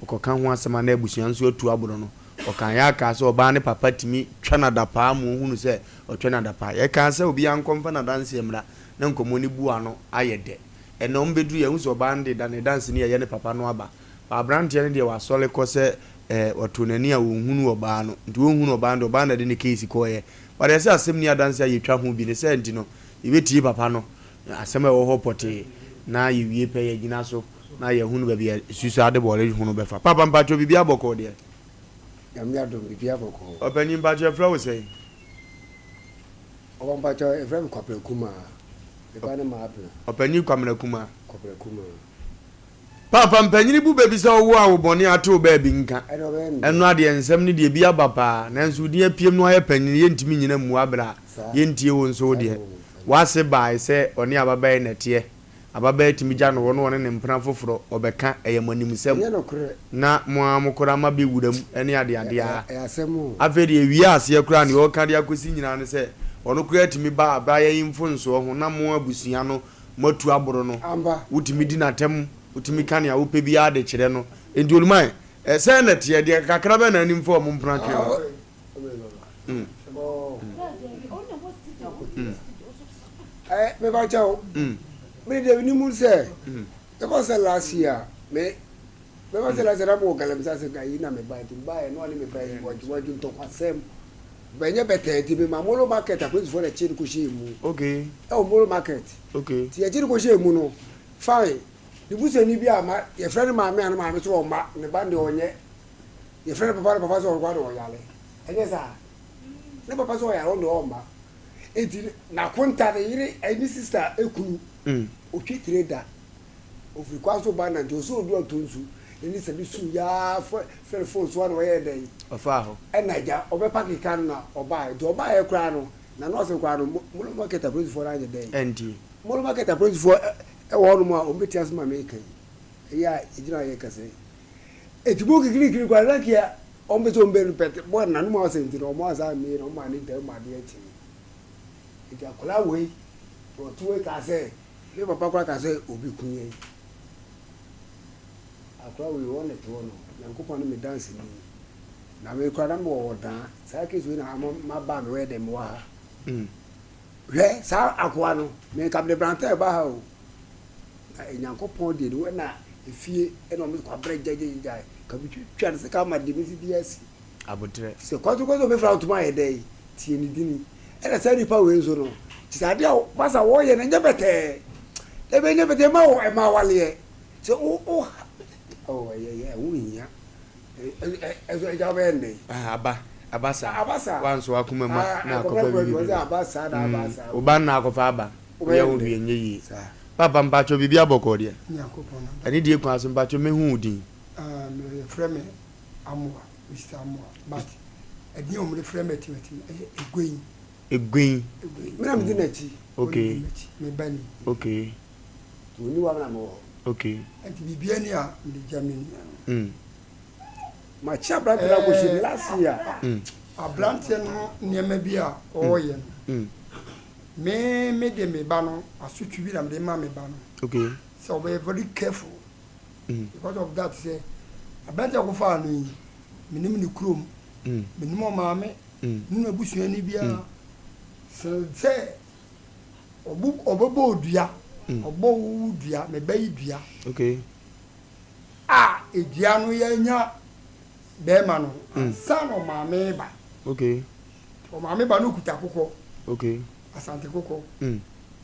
ɔkɔka ho asɛm a na abusua nso atu aboro no ɔkaa yɛ akaa sɛ ɔbaa ne papa tumi twa no adapaa ma ɔhunu sɛ ɔtwa no adapaa yɛkaa sɛ obiara nkɔmfa n'adanseɛ mmra na nkɔmmɔ no bu ano ayɛ dɛ. Ɛnnɛ wɔn bɛduru yɛahu sɛ ɔbaa no de da ne danseni a ɛyɛ ne papa no aba. But abranteɛ no deɛ wasɔre kɔ sɛ eh, ɔtoo n'ani a ɔnhunu ɔbaa no. Nti ɔnhunu ɔbaa no deɛ ɔbaa no na ɛde ne case kɔeɛ. But ɛsɛ asɛm nni adanse a yɛtwa ho bi ne saa nti no yɛbɛtie papa no asɛm a ɛwɔ hɔ pɔtee na yɛwie pɛ yɛagyina so na yɛahunu baabi a susu ade bɔre ho no bɛfa. Papa mpakyɛw biribiara bɔkɔɔ deɛ? Nyame adom biribiara bɔkɔɔ. Ɔpanin mpakyɛw yɛfrɛ wo sɛn? Ɔba mpakyɛw yɛfrɛ me Kwabena Kumaa. Me ba ne Maabena. Ɔpanyin Kwamena Kumaa. Kwabena Kumaa. Paapa mpanyini bu bɛ bi sɛ ɔwo a wo bɔne ate wo baabi nka. Ɛno adeɛ nsɛm no deɛ bi aba paa nanso wo din apiem na woayɛ panyini yɛntumi nnyina mmua berɛ a yɛntie wo nso wo deɛ w'ase baae sɛ ɔne ababaa yi na ɛteɛ. Ababaa tumi gya no hɔ na ɔne ne mpena foforɔ ɔbɛka, ɛyɛ mo animsɛm na mo ara mo koraa mo abɛwura mu ne adeade ara. Afei deɛ ɛwie aseɛ koraa deɛ ɔreka de akɔsi nyinaa ne sɛ ɔno koraa tumi ba abrayɛ yi mfonsoɔ ho na mo abusua no moatu aboro no. Wotumi di no atɛm, wotumi ka nea wopɛ biara de kyerɛ no. Enti Oluman, sɛn na ɛteɛ? Deɛ kakra bɛn na anim fa wɔn mpena twe ho? Mm. Mm. Eh, me ba kyɛw. Mm. Me de ni mu sɛ. Mm. E ba sɛ last year me me ba sɛ last year na mo galamsey ase ga yi na me ba nti ba yɛ no ne me ba yi wɔdwo wɔdwo ntɔkwasɛm. Bɛnyɛ bɛtɛɛ nti me ma molo market apolisifoɔ na kye no kɔhyɛɛ mu. Okay. Ɛwɔ molo market. Okay. Nti yɛkye no kɔhyɛɛ mu no fine. Ne busuani bi a ma yɛfrɛ no maame a ne maame sɛ ɔmma ne ba no deɛ ɔnyɛ. Yɛfrɛ no papa ne papa sɛ ɔnkɔ na ɔyare. Ɛnyɛ saa. Ne papa sɛ ɔyare ɔno deɛ ɔmma. Enti n'akonta ne yere ɛyi ne sista ekunu otwi tire da ofiri kwan so ba nante ɔsɛ odu ɔtɔ nsu na ne sɛ bi su yaa fɛ fɛ fon so ana ɔyɛ dɛn ɔfaa hɔ ɛna agya ɔbɛpa keka no na ɔbaa nti ɔbaa yɛ koraa no na nɔɔse koraa no molo market apolisifoɔ no anyɛ dɛn ɛnti molo market apolisifoɔ ɛwɔ hɔ nom a wɔn bɛti ase ma meka yi ɛyɛ a ɛgyina yɛ kasa yi eti mo kikirikiri koraa na kia Wɔn pɛ sɛ wɔn bɛ no pɛt bɔ nanom asɛm nti no wɔn ansa ammie na wɔn maa ne dɛm ma adeɛ kyee. Nti akwadaa wei deɛ ɔte hɔ yi kaa sɛ me papa koraa kaa sɛ obi ku yɛn. Akwadaa wei wɔn na ɛte hɔ no Nyankopɔn ne me danseni. Na me koraa na mewɔ ɔdaa saa case wei na ama maba a mewɔ yɛ dɛ mewɔ ha. Hwɛ saa akoa no me nka mede brantɛ ba ha o. Na Nyankopɔn deɛ ne na efie ɛna ɔmo kwabrɛ gyagyagya ka bi twitwa ne sika ama deɛ mesi bi asi. Abotrɛ. Sɛ kwanso kwanso obefira ntoma ayɛ dɛ yi tie ne dini ɛna saa nipa wei nso no kyesɛ adeɛ a basa wɔyɛ no ɛnyɛ bɛtɛɛ dabi ɛnyɛ bɛtɛɛ ɛma wɔ ɛma awaleɛ sɛ wo wo oh ɛyɛ ɛyɛ ɛho nhia ɛso ɛgya wobɛyɛ ndɛ yi. Aba aba saa aba saa wanso akoma mu na akɔfa bibi aba saa na aba saa wo ba na akɔfa aba. Woyɛ wo hwee nyɛ yie. Papa mpakyɛw biribi abɔkɔɔ deɛ? Ɛne die kwan so mpakyɛw mɛhu wo din. Ah, me yɛfrɛ me Amoah, Mister Amoah, but ɛdin a wɔde frɛ me atimatim ɛyɛ Eguein. Eguein. Eguein. Me na medi n'akyi. Okay. Ɔna di m'akyi, me ba ni. Okay. Ɔnni hɔ a me na mewɔ hɔ. Okay. Nti biribiara ni a mede gya me nua no. Mm. Makye aberanteɛ no akɔhyɛ mu last year. Mm. Aberanteɛ no nneɛma bi a ɔreyɛ no. Mm. Me me de me ba no asotwe bi na me de ma me ba no. Okay. Sɛ ɔbɛyɛ very careful. Mm. Because of that sɛ aberante a ɔkɔfaa no yi menim ne kurom. Mm. Menim ɔmaame. Mm. Menim abusuani biara. Mm. Sɛ sɛ ɔbu ɔbɛbɔ odua. Mm. Ɔbɔ wo dua me ba yi dua. Okay. A edua no yɛnya bɛrima no ansa na ɔmaame ba. Okay. Ɔmaame ba no kuta akokɔ. Okay. Asante kokɔ. Mm.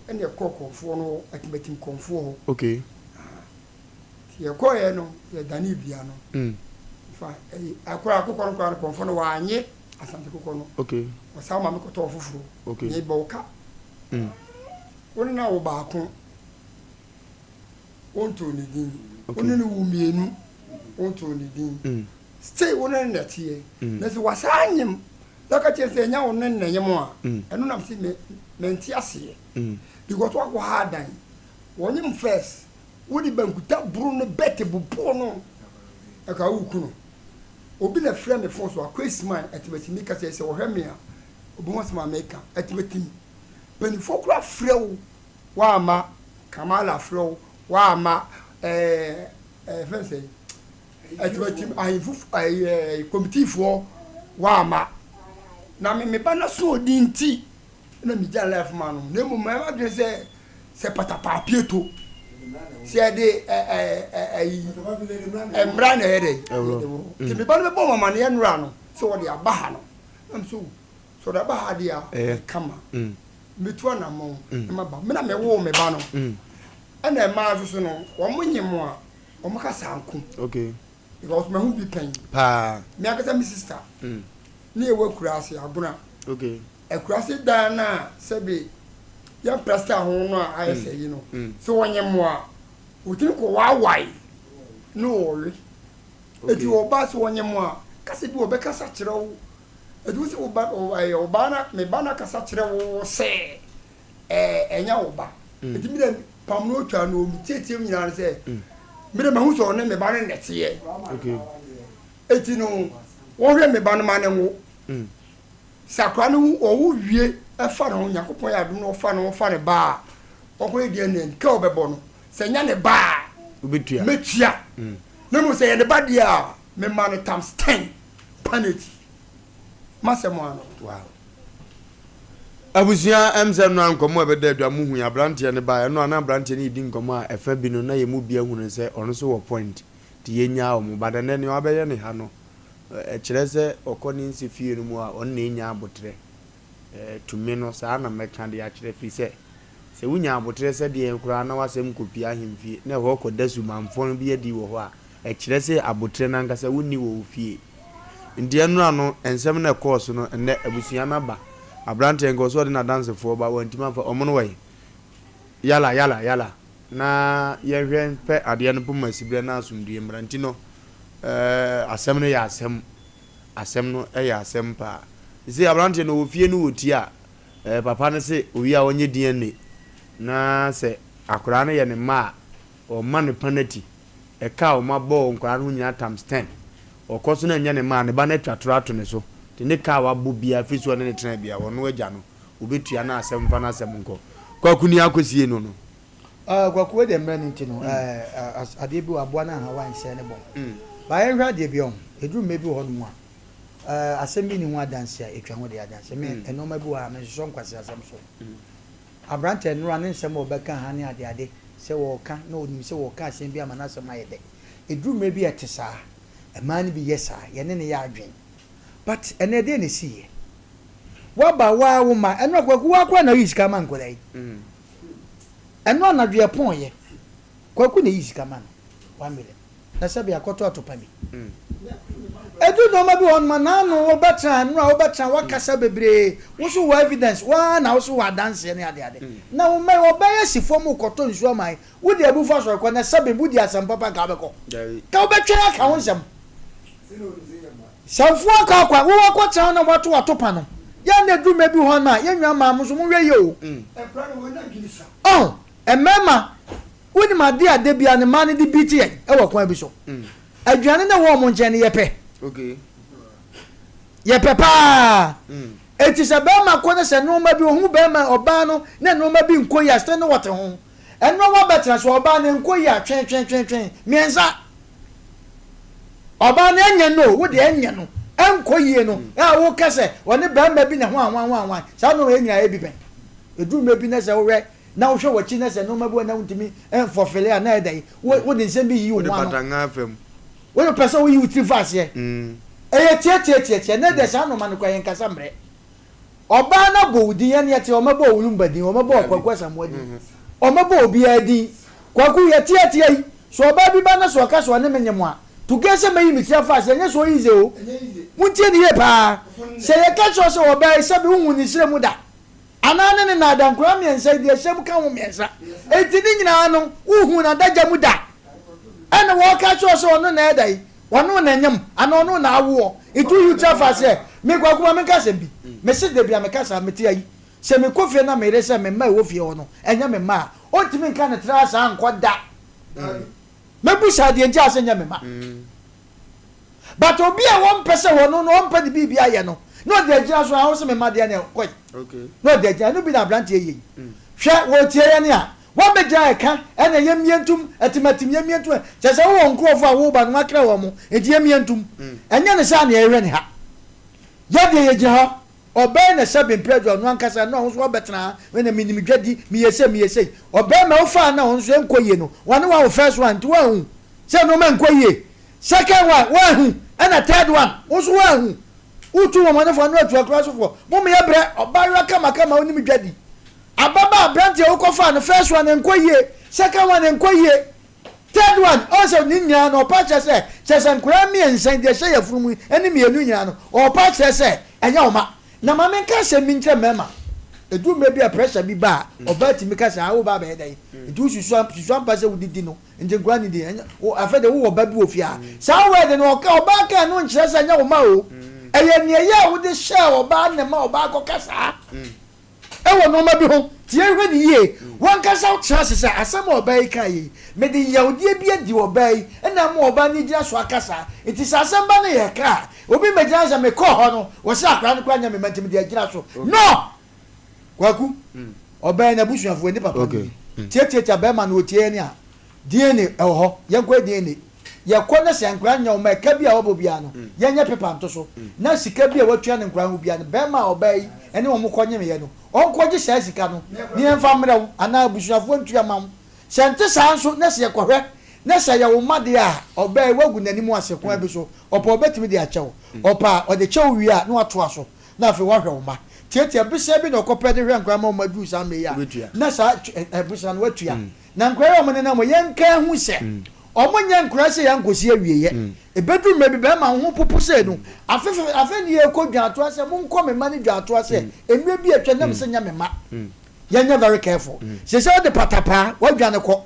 Ɛna ɛkɔ kɔnfoɔ no hɔ, atimatim kɔnfoɔ hɔ. Okay. Ah. Nti yɛkɔɔɛ no, yɛdanee dua no. Mm. Nfa ɛyi, akora akokɔ no koraa no kɔnfoɔ no wanye. Asante Kokɔ no. Okay. Ɔsan ma me kɔtɔɔ foforɔ. Okay. Mebɔ wo ka. Wo ne no awo baako, wontoo ne din. Wo ne no wo mmienu, wontoo ne din. Still wo ne no na ɛteɛ. Na sɛ wasan anyem na ɔka kyerɛ sɛ ɛnyɛ wo ne no na ɛnyem a, ɛno na mese me mente aseɛ. Because woakɔ ha adan. Wɔnyem first, wode bankuta boro no bɛte boboo no, ɛka woreku no. Obi na frɛ me phone so, Akwesiman, Atimatimi kasa yi sɛ ɔhwɛ me a, obehu asɛm a meka. Atimatimi. Mpanyinfoɔ koraa frɛ wo woamma, Kamala frɛ wo woamma, ɛɛ ɛɛ fɛn sɛ Atimatim ahemfo ɛɛ kɔmitiifoɔ woamma. Na me me ba n'asoɔden nti na megya life ma no. Na mmom mayɛ m'adwene sɛ sɛ patapaa pieto sɛ yɛde ɛyi mmara na ɛyɛ dɛ yɛde woro. Nti me ba no bɛbɔ wɔn amaneɛ nnora no sɛ wɔde aba ha no. Na me so sɛ ɔde aba ha deɛ a ɛyɛ kama. Metu anammɔn na maba. Me na mewoo me ba no. Ɛna mmaa nso so no wɔn nyem a wɔn kasa nko. Okay. Because mahu bi pɛn. Paa. Me ankasa me sister. Ne yɛwɔ akuraase Agona. Okay. Akuraase dan no a sɛbe yɛn plasta ho no a ayɛ sɛ yi no, sɛ wɔnyɛ mmoa a, wɔtumi kɔ waawae na wɔwe. Eti ɔbaa sɛ wɔnyɛ mmoa a, kasa bi wɔbɛkasa kyerɛ wo. Eti wo sɛ wo ba ɛyɛ ɔbaa na me ba na kasa kyerɛ wo sɛ ɛɛ ɛnyɛ wo ba. Eti mi dɛ pam no otwa no mi tietie mu nyinaa no sɛ mi dɛ mahu sɛ ɔne me ba no na ɛteɛ. Eti no wɔhwɛ me ba no ma ne nwo. Sɛ akwadaa no wu, ɔwo wie fa ne ho, Nyankopɔn yɛ adom na ɔfa ne ho fa ne ba a, ɔnkɔyɛ DNA no, ka a ɔbɛbɔ no, sɛ ɛnyɛ ne ba a, Wobɛtua. mɛtua. Na mmom sɛ ɛyɛ ne ba deɛ a, mema no times ten penalty. M'asɛm ara no. Wow. Abusua, ɛm sɛ ɛno a nkɔmmɔ a ɛbɛda adwa mo hui abranteɛ no baeɛ, ɛno a na abranteɛ no redi nkɔmmɔ a ɛfa bi no na yɛn mu bi ahunu sɛ ɔno nso wɔ point nti yɛnyaa wɔn but ɛnnɛ nea wabɛyɛ ne ha no Ɛkyerɛ sɛ ɔkɔ ne nse fie no mu a, ɔno na enya aboterɛ. Tumi no, saa na mɛka de akyerɛ, ɛfiri sɛ, sɛ wonya aboterɛ sɛ deɛn koraa na w'asɛm kɔpue ahemfie na ɛhɔ kɔda sumanfɔn bi adi wɔ hɔ a, ɛkyerɛ sɛ aboterɛ no ankasa wonni wɔ wo fie. Nti ɛnora no, nsɛm no ɛkɔɔ so no, ɛnnɛ abusua no aba. Aberanteɛ nka ɔsɛ ɔde n'adansefoɔ ba, wantumi amfa, wɔn no wɔ he? Yala, yala, yala, na yɛnhwɛ mpɛ adeɛ no poma siberɛ na asomdwoeɛ mmra. Nti no, eh, asɛm no yɛ asɛm. Asɛm no yɛ asɛm paa. Sesei aberanteɛ no ɔwɔ fie no wɔ tie a, eh, papa no se owie a ɔnyɛ DNA na sɛ akwadaa no yɛ ne mma a, ɔmma no panati. Ɛka a wɔabɔ wɔ nkwadaa no ho nyinaa times ten. Ɔkɔ so na ɛnyɛ ne mma a, ne ba no atwa toro ato ne so. Nti ne ka a wabɔ biara firi sɛ ɔne no tena biara, ɔno agya no, ɔbɛtua na asɛm mfa n'asɛm nkɔ. Kwaku ni akɔsie no no. Ah Kwaku wei deɛ mmerɛ no nti no eh, adeɛ bi wɔ aboa no anhaw ansɛe ne bɔn. But yɛnhwɛ adeɛ bi ɔho, ɛduru mmerɛ bi wɔ hɔ nom a, eh, asɛm bi nni ho adanseɛ a ɛtwa ho deɛ adanseɛ. Me, nnoɔma bi wɔ ha a mensosɔ nkwaseasɛm so. Aberanteɛ nnora ne nsɛm a ɔbɛka ha ne adeade, sɛ ɔɔka na ɔnim sɛ ɔɔka asɛm bi ama n'asɛm ayɛ dɛ. Ɛduru mmerɛ bi a ɛte saa, mmaa no bi yɛ saa, yɛne no yɛ adwene. But ɛnnɛ ɛdeɛn na ɛsiiɛ? Woaba woaa wo mma, ɛnora Kwaku woaa koraa na woyi sika ma nkwadaa yi. Ɛno anadwo yɛ pɔn yɛ. Kwaku na eyi sika ma no. 1 million. Na sɛbi akɔtɔ atopa bi. Edu nneɛma bi wɔ hɔ nom a n'ano wo bɛtena ɛno a wo bɛtena wakasa bebree. Wo so wɔ evidence waa na wo so wɔ adanseɛ ne ade ade. Na wo mma yi ɔbɛyɛ si fam kɔtɔ nsuo ama yi. Wo de abufu asɔre kɔ na sɛbi wo di asɛm papa nka wobɛkɔ. Ka wobɛtwɛn aka ho nsɛm. Sɛmfoɔ akɔ akɔ wo wakɔ tena hɔ na wato watopa no. Yɛ na edu mmerɛ bi hɔ no a yɛn nua mmaa mo nso monhwɛ yie o. Ɔho mmarima wonim adeɛ a da biara no mmaa no de beat yɛn wɔ kwan bi so. Aduane no ɛwɔ wɔn nkyɛn no yɛpɛ. Yɛpɛ paa. Eti sɛ barima kɔ na sɛ nneɛma bi ohun barima ɔbaa no na nneɛma bi nkɔ yie a still ne wɔte ho. Ɛno wabɛtena so ɔbaa no nkɔ yie a twe twe twe twe mmiɛnsa. Ɔbaa no ɛnyɛ no o, wo deɛ ɛnyɛ no, ɛnkɔ yie no, a woka sɛ ɔne barima bi na hwan hwan hwan hwan, saa nnoɔma yɛn nyinaa yɛ bi pɛn. Ɛduru mmerɛ bi na sɛ wohwɛ na wohwɛ w'akyi na sɛ nnoɔma bi wɔ na wontumi nfɔfele a na ɛyɛ dɛn, wo wode nsɛm bi yiyi wo Wode ho ano. bata ngaa fam. Wode pɛ sɛ woyi wo tiri fa aseɛ. Ɛyɛ tiatiatiatia, nɛ deɛ saa nnoɔma no koraa yɛnkasa mmerɛ. Ɔbaa no abɔ wo din, yɛn yɛte ɔmɛbɔ wo Lumba din, ɔmɛbɔ Kwaku Asamoah din, ɔmɛbɔ obiara din. Kwaku, yɛte atia yi, sɛ ɔbaa bi ba na sɛ ɔka sɛ ɔne me nyem a, to gɛ sɛ mɛyi me tiri afa aseɛ, ɛnyɛ so easy o. Montie no yie paa. Sɛ yɛka kyerɛ wo sɛ ɔbaa yi sɛbe wonhu ne serɛ mu da, anaa ne ne nnaada nkoraa mmiɛnsa yi deɛ hyɛ mu ka ho mmiɛnsa, enti ne nyinaa no wonhuu no adagya mu da, ɛna wɔka kyerɛ wo sɛ ɔno na ɛda yi, ɔno na ɛnyem, anaa ɔno na awoɔ, nti woyi wo tiri afa sɛ, me Kwaku ma menka asɛm bi, mese da bi a meka saa, mete ayi, sɛ mekɔ fie na meyere sɛ me mma a ɛwɔ fie hɔ no ɛnyɛ me mma a, ɔntumi nka ne tra saa nkɔ da. Mɛbu saa deɛ nti a sɛ nyɛ me mma. But obi a wɔmpɛ sɛ wɔno no ɔmpɛ ne biribi ayɛ no na ɔde agyina so a wo se me mma deɛ ne kɔe na ɔde agyina ɛno bi na abranteɛ yɛ yi. Hwɛ wɔretie yɛn a wɔabɛgyina ɛka ɛna yɛmmie ntom atimatim yɛmmie ntom kyerɛ sɛ wowɔ nkurɔfoɔ a woba no woakra wɔn mo nti yɛmmie ntom ɛnyɛ ne saa na yɛhwɛ ne ha yɛdeɛ yɛgyina hɔ ɔbɛn na sɛbe mprɛ deɛ ɔno ankasa na ɔno nso ɔbɛtena ha ɛna menim dwadi meyɛ sei meyɛ sei ɔbɛrima wofaa na ɔno nso ɛnkɔ yie no wɔne wawo first one nti woahu sɛ nnoɔma nkɔ yie Second one woanhu ɛna third one wo nso woanhu wotu wɔmɔnefoɔ ano atu akora sofoɔ mo meyɛ brɛ ɔbaayewa kamakama wonim dwa di ababaa abranteɛ wokɔfaa no first one ɛnkɔ yie second one ɛnkɔ yie third one ɔn sɛ ne nyinaa no ɔpa kyerɛ sɛ kyerɛ sɛ nkoraa mmiɛnsa yi deɛ ɛhyɛ yafunu mu yi ɛne mmienu nyinaa no ɔpa kyerɛ sɛ ɛnyɛ wo ma na ma menka asɛm bi nkyerɛ mmarima ɛduru mmerɛ bi a pressure bi ba a ɔbaa tumi ka sɛ ah wo ba abɛyɛ dɛn nti wosusu susu ampa sɛ wodidi no Nti nkwadaa no di ɛnyɛ wo afei de wowɔ ba bi wɔ fie a saa word no ɔka ɔbaa ka ɛno nkyerɛ sɛ ɛnyɛ wo ma o ɛyɛ nea ɛyɛ a wode hyɛɛ ɔbaa na ɛma ɔbaa kɔka saa ɛwɔ nneɛma bi ho nti yɛnhwɛ ne yie wankasa wotena ase sɛ asɛm a ɔbaa yi ka yi mede yawdeɛ bi adi ɔbaa yi ɛna ama ɔbaa no gyina so aka saa nti sɛ asɛm ba no yɛ ka a obi mmɛgyina sɛ mekɔɔ hɔ no wɔsɛ akwadaa no koraa nyɛ me ma nti mede agyina so no Kwaku, ɔbɛn n'abusuafoɔ ne papa no bi. Tiatiatia bɛrima no ɔtie yɛn a, DNA ɛwɔ hɔ, yɛnkɔyɛ DNA. Yɛkɔ na sɛ nkwadaa nyɛ wɔn ɛka bi a wɔbɔ biara no, yɛnyɛ pepa nto so. Na sika bi a watua ne nkwadaa ho biara no, bɛrima a ɔbaa yi ne wɔn kɔnyemeeɛ no, ɔnkɔgye saa sika no na yɛmfa mmerɛ wo anaa abusuafoɔ ntua ma wo. Sɛ ɛnte saa nso na sɛ yɛkɔhwɛ na sɛ ɛyɛ wo mma deɛ a, ɔbaa yi woagu n'anim ase kwan bi so, ɔpɛ a ɔbɛtumi de akyɛ wo. Ɔpɛ a, ɔde kyɛ wo wie a na watoa so. na afei woahwɛ wo mma. Tiatia bosea bi na ɔkɔpɛ de hwɛ nkwadaa ma wɔn aduru saa mmerɛ yi a, na saa bosea no watua. Na nkwadaa yi a wɔnenam hɔ, yɛnka nhu sɛ wɔnyɛ nkwadaa sei ankɔsi awieɛ. Ɛbɛduru mmerɛ bi, bɛrima wo ho popo sei no, afe afei ne yɛrekɔ dwaatoa sɛ monkɔ me mma no dwaatoa sɛ mmerɛ bi atwa nam sɛ nyɛ me mma. Yɛnyɛ very careful. Seesei wode patapaa, woadwane kɔ.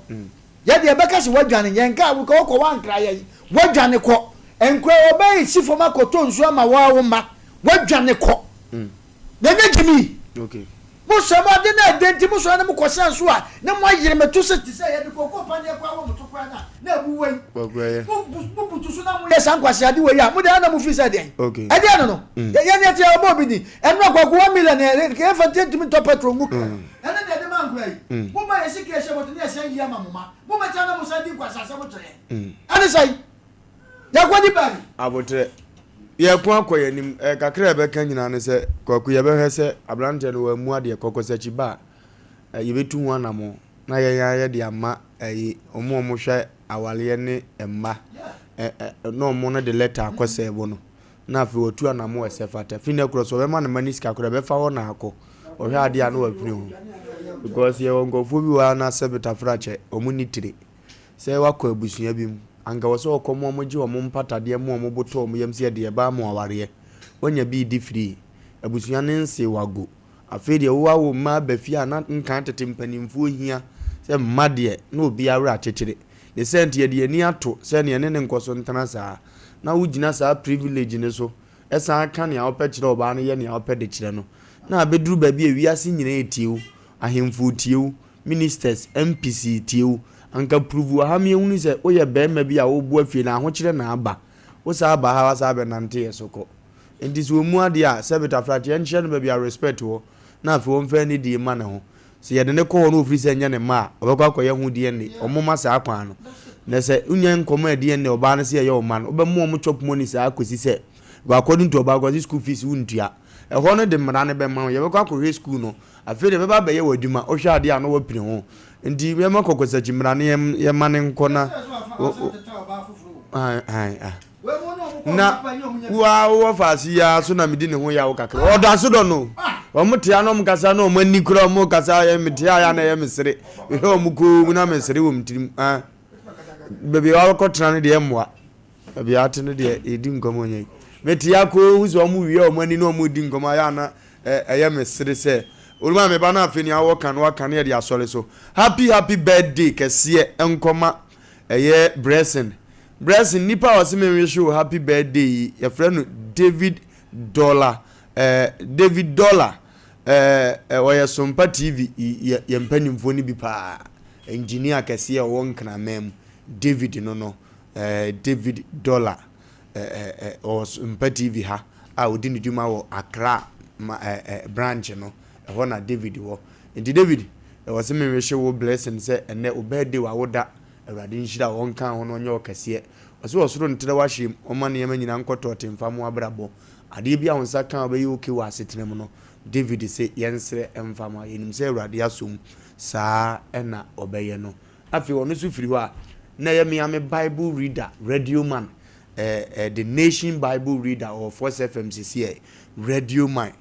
Yɛ deɛ bɛka sɛ woadwane, yɛn nka wo wokɔ woankra yɛn, woadwane kɔ. Nkura wɔbɛyɛ si fam akɔtɔ nsuo ama wo ara wo mma, woadwane kɔ. Na ɛnyɛ gyimi. Mo sɛ mo ade no ɛdɛ nti mo sɔre na mo kɔ sɛ nso a na mo ayere me to sɛ te sɛ yɛde kookoo paneɛ koraa wɔ mo to koraa na na abu wei. Mo mo butu so na mo yɛ saa nkwaseade wei a mo deɛ na mo firi sɛ deɛn. Ɛdeɛn no no. Yɛn yɛte a ɔbɔ obi din. Ɛno akwaku 1 million yɛmfa ntumi ntɔ petrol ngu kaa. Ɛne deɛ ɛde ma nkora yi. Mo ba yɛ sika ɛhyɛ bɔtɔ ne yɛsan yi ama mo ma. Mo bɛkyɛ na mo san di nkwasasɛm kyerɛ yɛn. Ɛne sɛn? Yɛkɔ di baabi. Aboterɛ. Yɛko akɔ yɛn anim. Ɛɛ kakra a yɛbɛka nyinaa ne sɛ, Kwaku yɛbɛhwɛ sɛ aberanteɛ no wammu adeɛ, kɔkɔsakyi ba a, yɛbɛtu ho anamɔ na yɛn ara yɛde ama ɛyi wɔn a wɔhwɛ awareɛ ne mma ɛ ɛ na wɔn no de lɛta akɔ sɛɛbo no. Na afei watu anamɔ a ɛsɛ fata. Fi nnɛ korɔ sɛ ɔbɛma ne mma ne sika korɔ ɛbɛfa hɔ na akɔ. Ɔhwɛ adeɛ a na wapini ho. Because yɛwɔ nkurɔfoɔ bi wɔ ha na sɛbe tafrakyɛ, wɔn nni tire. Sɛ wakɔ abusua bi mu, anka wɔ sɛ ɔkɔ ma wɔn gye wɔn mpatadeɛ ma wɔn bo tɔ wɔn yam sɛ yɛde yɛba ama awareɛ. Wanya bi redi free. Abusua no nsee wo ago. Afei deɛ wo awo mma aba fie a na nkan tete mpanimfoɔ hia sɛ mma deɛ na obiara werɛ akyekyere. Ne saa nti yɛde yɛn ani ato sɛ nea ɛne ne nkɔ so ntena saa. Na wogyina saa privilege no so san ka nea wopɛ kyerɛ ɔbaa no yɛ nea wopɛ de kyerɛ no. Na abɛduru baabi a wiase nyinaa retie wo, ahemfo retie wo, ministers, MPs retie wo. Anka prove wɔ ha ma yɛhunu sɛ woyɛ barima bi a woboa fie no, ahokyerɛ na aba. Wo saa ba ha woasan abɛnante yɛ so kɔ. Nti sɛ ɔmmu adeɛ a, sɛbe tafrakye yɛnkyerɛ no baabi a respect wɔ na afei ɔmfa anidie mma ne ho. Sɛ yɛde no kɔ hɔ na ɔfiri sɛ ɛnyɛ ne mma a, ɔbɛkɔ akɔyɛ ho DNA. Wɔmma saa kwan no. Na sɛ wonya nkɔmmɔ a DNA ɔbaa no sɛ ɛyɛ wo mma no, wobɛma wɔn chop money saa kɔsi sɛ, because according to ɔbaa kɔsi school fees wontua. Ɛhɔ no de mmara no bɛma wo. Yɛbɛkɔ akɔhwɛ school no. Afei deɛ ɛbɛba abɛyɛ w'adwuma. Wohwɛ adeɛ a na woapini ho. Nti yɛma kɔkɔsakyi mmara no yɛma no nkɔ na. Na wo ara wowɔ faase yi ara so na medi ne ho yaw kakra. Ɔdɔ aso dɔ no. Wɔn te ano wɔn kasa na wɔn ani kura wɔn kasa yɛ me te a na ɛyɛ me sere. Mehwɛ wɔn koom na me sere wɔ me tirim. Ah. Baabi a wakɔtena no deɛ mmoa. Baabi a ate no deɛ yɛdi nkɔmmɔ nyɛ. Mete akɔ hu sɛ ɔmo wie ɔmo ani na ɔmo di nkɔmɔ ayɛ ana ɛyɛ me sere sɛ oluma me ba no afei nea wɔka no waka ne yɛde asɔre so. Happy happy birthday kɛseɛ nkɔma ɛyɛ Blessing. Blessing nipa a ɔse me wish wo happy birthday yi yɛfrɛ no David Dollar eh, David Dollar eh, eh, ɔyɛ Sompa TV yɛ yɛ mpanimfoɔ no bi paa engineer kɛseɛ ɔwɔ Nkraman mu David no no eh, David Dollar eh, eh, eh, ɔwɔ Sompa TV ha a ɔdi ne dwuma wɔ Accra ma, eh, eh, branch no ɛhɔ na David wɔ nti David ɛwɔ sɛ me wish wo blessing sɛ ɛnɛ wo birthday wawoda Awurade nhyira wo, ɔnka ho na ɔnyɛ wo kɛseɛ. Ɔse ɔsoro ntrɛ w'ahyɛm, ɔmma nneɛma nyinaa nkɔ tɔɔte mfa mo abrabɔ. Adeɛ biara wo nsa ka a wobɛyɛ okay wɔ asetena mu no, David se yɛnsrɛ mfa ma. Yɛnim sɛ Awurade asɔ mu, saa na ɔbɛyɛ no. Afei ɔno nso firi hɔ a, na ɛyɛ me ara me Bible reader, radio man, eh, eh, The Nation Bible reader ɔwɔ Force FM sesiɛ, radio man.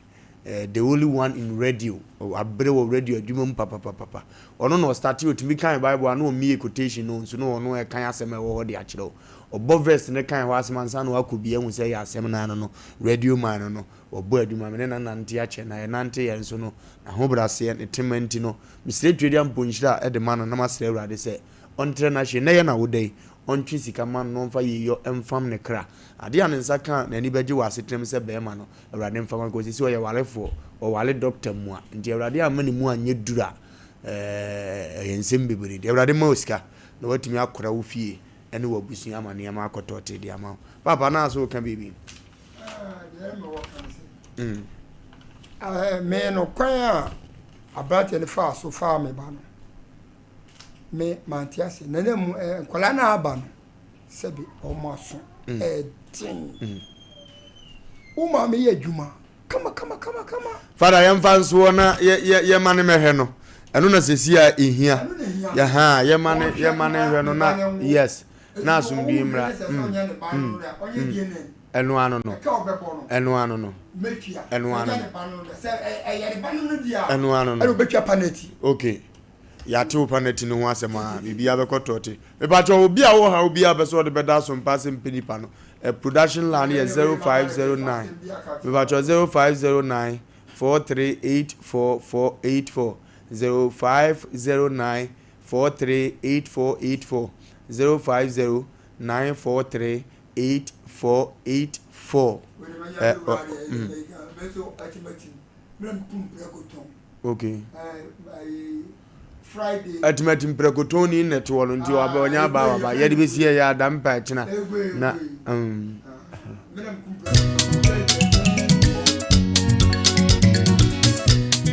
Eh, the only one in radio. Wabrɛ wɔ radio adwuma mu papapapapa. Ɔno na ɔstate otumi kan Bible a na ɔmmie quotation no nso na ɔno ɛkan asɛm a ɛwɔ hɔ de akyerɛ wo. Ɔbɔ verse no kan hɔ asɛm ansa na wakɔ bi ahu sɛ ɛyɛ asɛm no ano no. Radio man no no, ɔbɔ adwuma. Me ne no nante akyɛ na yɛnante yɛn nso no, n'ahobraseɛ, ne tema nti no, mesrɛ Tweaduam Mponhyira de ma no na masrɛ Awurade sɛ ɔntrɛ n'ahyeɛ. Nnɛ yɛ n'awoda yi, ɔntwe sika mma no na ɔmfa yieyɔ mfam ne kra. Adeɛ a ne nsa ka a n'ani bɛgye wɔ asetena mu sɛ barima no, Awurade mfa ma no kɔsi sɛ ɔyɛ warefoɔ, ɔware dɔkta mua nti Awurade amma ne mu anyɛ duru a, ɛyɛ nsɛm bebree nti Awurade ma wo sika na watumi akora wo fie ne w'abusua ama nneɛma akɔ tɔɔtee de ama wo. Paapa naa so woka biribi? Me no kwan a aberanteɛ no faa so faa me ba no me mante ase na na mu nkwadaa no aba no sɛbi wɔn aso ɛden wo maame yɛ adwuma kama kama kama kama. Fada yɛmfa nsoɔ na yɛ yɛ yɛma ne mɛhwɛ no ɛno na sɛsi a ɛhia yɛha yɛma ne yɛma ne nhwɛ no na yes na asomdue mmra mm mm mm ɛno ano no ɛno ano no ɛno ano no ɛno ano no okay. Yɛate wo panati no ho asɛm a, biribiara bɛkɔ tɔɔte. Mepakyɛw, obi a ɔwɔ haw biara a ɔpɛ sɛ ɔde bɛda asompa ase mpɛ nipa no, eh, production line no yɛ 0509, mepakyɛw, 0509 438484, 0509 438484, 050 943 8484. Eh, ɔ, mm. Okay. Atimati mprɛkotɔn ni na ɛte hɔ no nti ɔbɛ ɔnyɛ aba waba yɛde bɛsi yɛ yɛ ada mpa ɛkyena na um.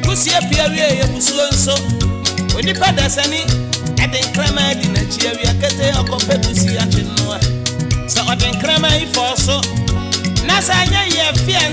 Kusie pia wie yɛ musuo nso onipa dasani ɛde nkraman di n'akyi awia kete ɔkɔpɛ kusi akye noa sɛ ɔde nkraman yi fɔɔ so na sɛ anyɛ yɛ fia.